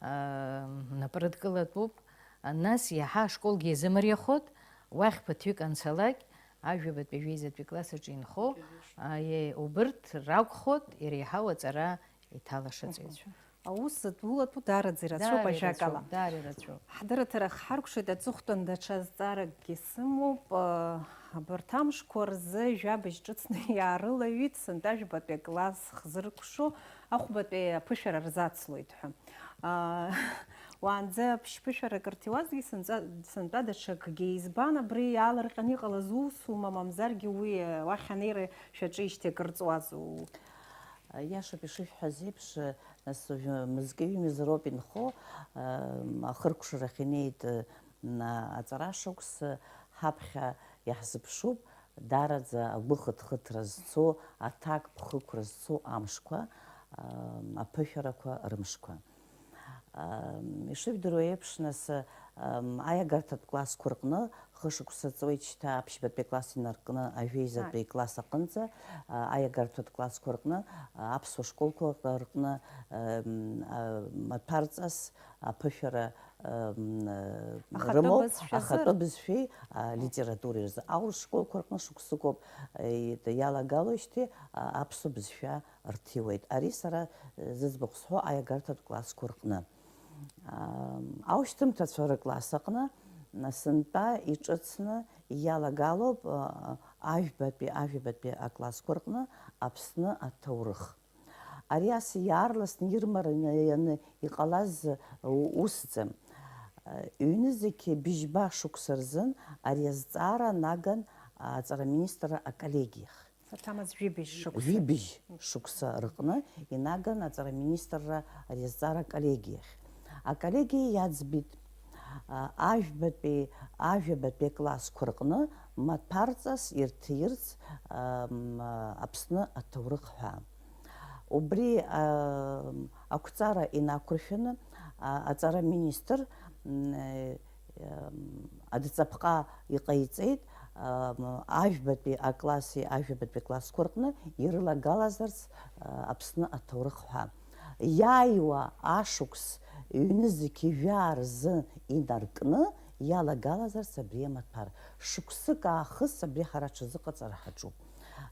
а, напы рыдкылатәуп. Нас иаҳа ашколгьы иазымариахоит, уахь ԥыҭҩык анцалак, ажәабатәи, жәеизатәи класс аҿы инхо, аиеи, убырҭ ракәхоит иреиҳау аҵара иҭалашаҵаҩцәа. Аус зыдулатәу даараӡа ирацәоуп, даараӡа ажәакала, ирацәоуп, даараӡа ирацәоуп. Ҳдырраҭара хҳаркәшеит, аҵыхәтәан даҽа зҵааракгьы сымоуп. Абарҭ амшқәа рзы жәабжь ҿыцны иаарылаҩит сынтәа жәбатәи акласс хзыркәшо, ахәбатәи аԥышәара рзацлоит ҳәа. Аа, уаанӡа ԥшь-ԥышәарак рҭиуазҭгьы сынҵа-, сынтәа даҽакгьы. Избан абри иаалырҟьаны иҟалаз усума, мамзаргьы уи, уахь анеира шәаҿижьҭеи акыр ҵуазу? Иашоуп ишышәҳәаз еиԥш, нас уажәы мызкы-ҩымз роуп инхо, ахыркәшарахь инеит, аҵара шықәс ҳаԥхьа иаҳзыԥшуп, даараӡа агәы хыҭхыҭра зцо, аҭак ԥхықәра зцо амшқәа, аԥышәарақәа рымшқәа. Ишыжәдыруа еиԥш, нас, аиагарҭатә классқәа рҟны хышықәса ҵуеит шьҭа аԥшьбатәи акласс инаркны ажәеизатәи класс аҟынӡа, аиагарҭатә классқәа рҟны, аԥсуа школқәа рҟны, маҭәарҵас аԥышәара рымоуп, ахатәы бызшәеи алитературеи рзы. Аурыс школқәа рҟны шықәсыкоуп иалагалоижьҭеи аԥсуа бызшәа рҭиуеит. Ари сара, э, зыӡбахә сҳәо аиагарҭатә классқәа рҟны. Ам, аушьҭымҭацәа рыкласс аҟны, сынтәа иҿыцны иалагалоуп, а, ажәбатәи, ажәабатәи аклассқәа рҟны Аԥсны аҭоурых. Ари ас иаарласны ирмараны ианы иҟалаз у-, усӡам. Ҩнызқьи быжьба шықәса рзын ари азҵаара наган аҵараминистрра аколлегиахь. Аҭамыз жәибжь шықәса. Жәибжь шықәса рҟны инаган аҵараминистрра ари азҵаара аколлегиахь. Аколлегиа иаӡбеит, а, ажәбатәи, ажәабатәи аклассқәа рҟны маҭәарҵас ирҭиирц, ам, а, Аԥсны аҭоурых ҳәа. Убри, а, ақәҵара инақәыршәаны, а, аҵараминистр, м, э, Адҵаԥҟа иҟаиҵеит, ам, ажәбатәи акласси ажәабатәи аклассқәа рҟны ирылагалазарц, а, Аԥсны аҭоурых ҳәа. Иааиуа ашықәс ҩнызқь жәаа рзы инаркны иалагалазарц абри амаҭәар. Шықәсык аахыс абри ҳара аҽазыҟаҵара ҳаҿуп.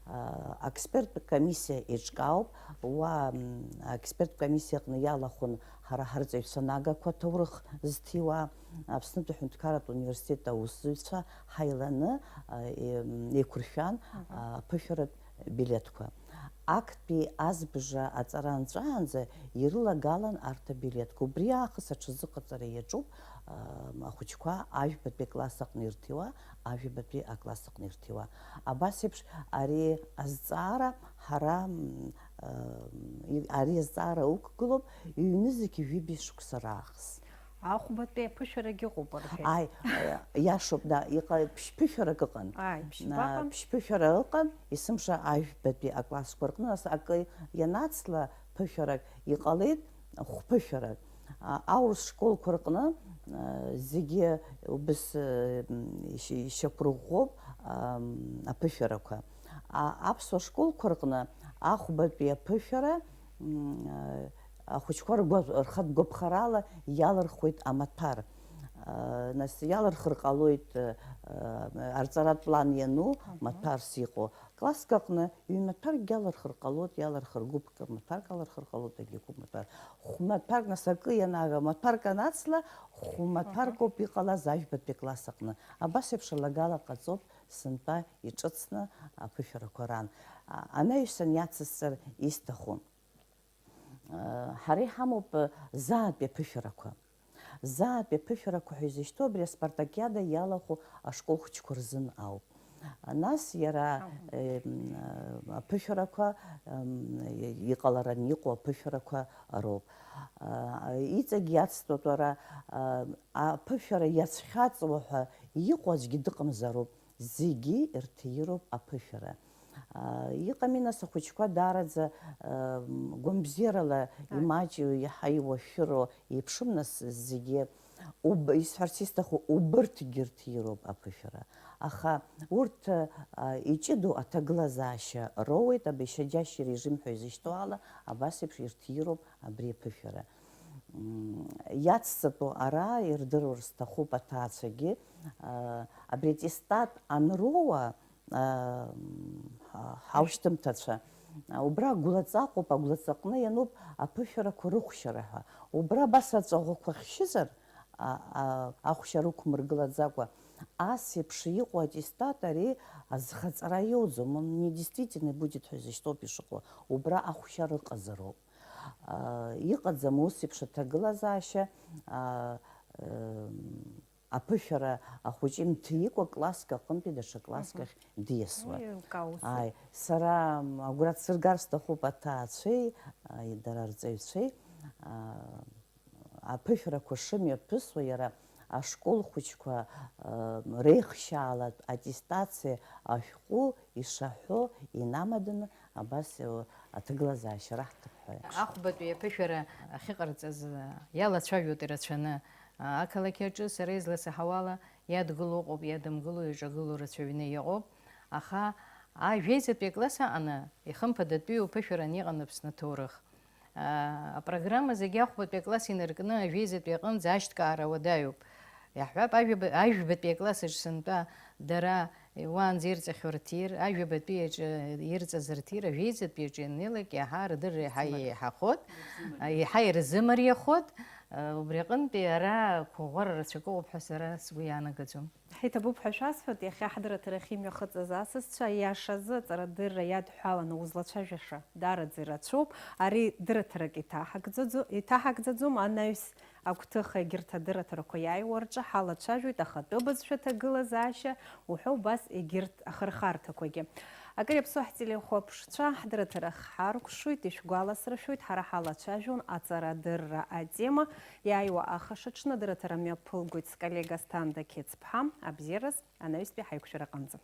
А, аексперттә комиссиа еиҿкаауп. Уа, м, аексперттә комиссиа аҟны иалахәын ҳара ҳарҵаҩцәа нагақәа аҭоурых зҭиуа, Аԥснытәи аҳәынҭқарратә университет аусзуҩцәа ҳаиланы, а, е-, м, еиқәыршәан, а, аԥышәаратә билеҭқәа. Актәи азбжа аҵара анҵәаанӡа ирылагалан арҭ абилеҭқәа. Убри аахыс аҽазыҟаҵара иаҿуп, а, ахәыҷқәа ажәбатәи акласс аҟны ирҭиуа, ажәабатәи акласс аҟны ирҭиуа. Абас еиԥш, ари азҵаара ҳара, м, а, и-, ари азҵаара ықәгылоуп ҩнызқь жәибжь шықәса раахыс. Ахәбатәи аԥышәарагь ыҟоуп, рҳәеит. Ааи, э, иашоуп, да, иҟа-, ԥшь-, ԥышәарак ыҟан. Ааи, ԥшьба ыҟан? Ԥшь-, ԥышәара ыҟан, есымша ажәбатәи аклассқәа рҟны, нас акы ианацла ԥышәарак иҟалеит, хәԥышәарак. А, аурыс школқәа рҟны, э, зегьы убыс, э, м, ишьа-, ишьақәырӷәӷәоуп, ам, аԥышәарақәа. А, аԥсуа школқәа рҟны ахәбатәи аԥышәара, м, э, ахәыҷқәа ргәа-, рхатә гәаԥхарала иалырхуеит амаҭәар. Э, нас иалырхыр ҟалоит, э, э, арҵаратә план иану, маҭәарс иҟоу. Класск аҟны ҩ-маҭәарк иалырхыр ҟалоит, иалырхыр гәыԥк маҭәарк алырхыр ҟалоит, егьи гәыԥ маҭәарк. Хә-маҭәарк, нас акы ианага, маҭәарк анацла, хә-маҭәарк ауп иҟалаз ажәбатәи акласс аҟны. Абас еиԥш алагала ҟаҵоуп сынтәа иҿыцны аԥышәарақәа ран. Анаҩсан иацысҵар исҭаху. Ҳара иҳамоуп заатәи аԥышәарақәа. Заатәи аԥышәарақәа ҳәа изышьҭоу абри аспартакиада иалахәу ашкол хәыҷқәа рзын ауп. Нас иара, аԥышәарақәа иҟаларан иҟоу аԥышәарақәа роуп. Иҵегь иацҵатәу ара аԥышәара иацәхьаҵуа ҳәа иҟоу аӡәгьы дыҟамзароуп. Зегьы ирҭироуп аԥышәара. Иҟами, нас, ахәыҷқәа даараӡа гәамбзиарала имаҷу, иаҳа иуашәыроу еиԥшым, нас, зегьы. Исҳәарц исҭаху, убырҭгьы ирҭироуп аԥышәара. Аха урҭ иҷыдоу аҭагылазаашьа роуеит, абаҩ шьаџьашьа режим ҳәа изышьҭоу ала, абас еиԥш ирҭироуп абри аԥышәара. Иацҵатәу ара ирдыруа сҭахуп аҭаацәагьы, абри аттестат анроуа, ҳаушьҭымҭацәа, убра агәлаҵаҟоуп, агәлаҵаҟны иануп аԥышәарақәа рыхәшьара ҳәа. Убра абас аҵәаӷәақәа хьшьызар, ахәшьара ықәмыргылаӡакәа, ас еиԥш иҟоу аттестат ари азхаҵара иоуӡом, он недействительный будет ҳәа изышьҭоуп ишыҟоу, убра ахәшьара ыҟазароуп. Иҟаӡам ус еиԥш аҭагылазаашьа, аԥышәара ахәыҷы имҭикәа класск аҟынтәи даҽа класск ахь диасуа. Ааи, сара агәра дсыргар сҭахуп аҭаацәеи, дара арҵаҩцәеи, аԥышәарақәа шымҩаԥысуа, иара ашкол хәыҷқәа реихшьаалатә аттестациа ашәҟәы ишаҳәо инамаданы абас аҭагылазаашьа раҳҭап ҳәа. Ахәбатәи аԥышәара ахьыҟарҵаз иалацәажәоит ирацәаны. Ақалақь аҿы, сара изласаҳауала, иадгыло ыҟоуп, иадымгыло, иҿагыло рацәаҩны иҟоуп. Аха ажәеизатәи акласс аҟаны ихымԥадатәиу ԥышәаран иҟан Аԥсны аҭоурых. Апрограмма зегьы ахәбатәи акласс инаркны ажәеизатәи аҟынӡа ашьҭкаара уадаҩуп. Иаҳҳәап, ажәаба-, ажәбатәи акласс аҿы сынтәа дара уаанӡа ирҵахьоу рҭир, ажәабатәи аҿы ирҵаз рҭир, ажәеизатәи аҿы ианнеилак иаҳа рдырра иаҳа еиҳахоит, еиҳа ирзымариахоит. Убри аҟынтәи ара қәыӷәӷәара рацәак ыҟоуп ҳәа сара сгәы иаанагаӡом. Ҳаиҭабуп ҳәа шәасҳәоит, иахьа ҳдырраҭарахь имҩахыҵыз асасцәа, иашазы, аҵарадырра иадҳәаланы узлацәажәаша даараӡа ирацәоуп. Ари дырраҭарак иҭаҳагӡаӡо-, иҭаҳагӡаӡом, анаҩс агәҭыха егьырҭ адырраҭарақәа иааиуа рҿы ҳалацәажәоит ахатәы бызшәа ҭагылазаашьа уҳәа убас егьырҭ ахырхарҭақәагьы. Акыр иаԥсоу ҳтелехәаԥшцәа, ҳдырраҭарахь ҳаркәшоит, ишәгәаласыршәоит, ҳара ҳалацәажәон аҵарадырра атема. Иааиуа ахашаҽны адырраҭара мҩаԥылгоит сколлега Асҭанда Қьецԥҳа. Абзиараз, анаҩстәи ҳаиқәшәараҟынӡа.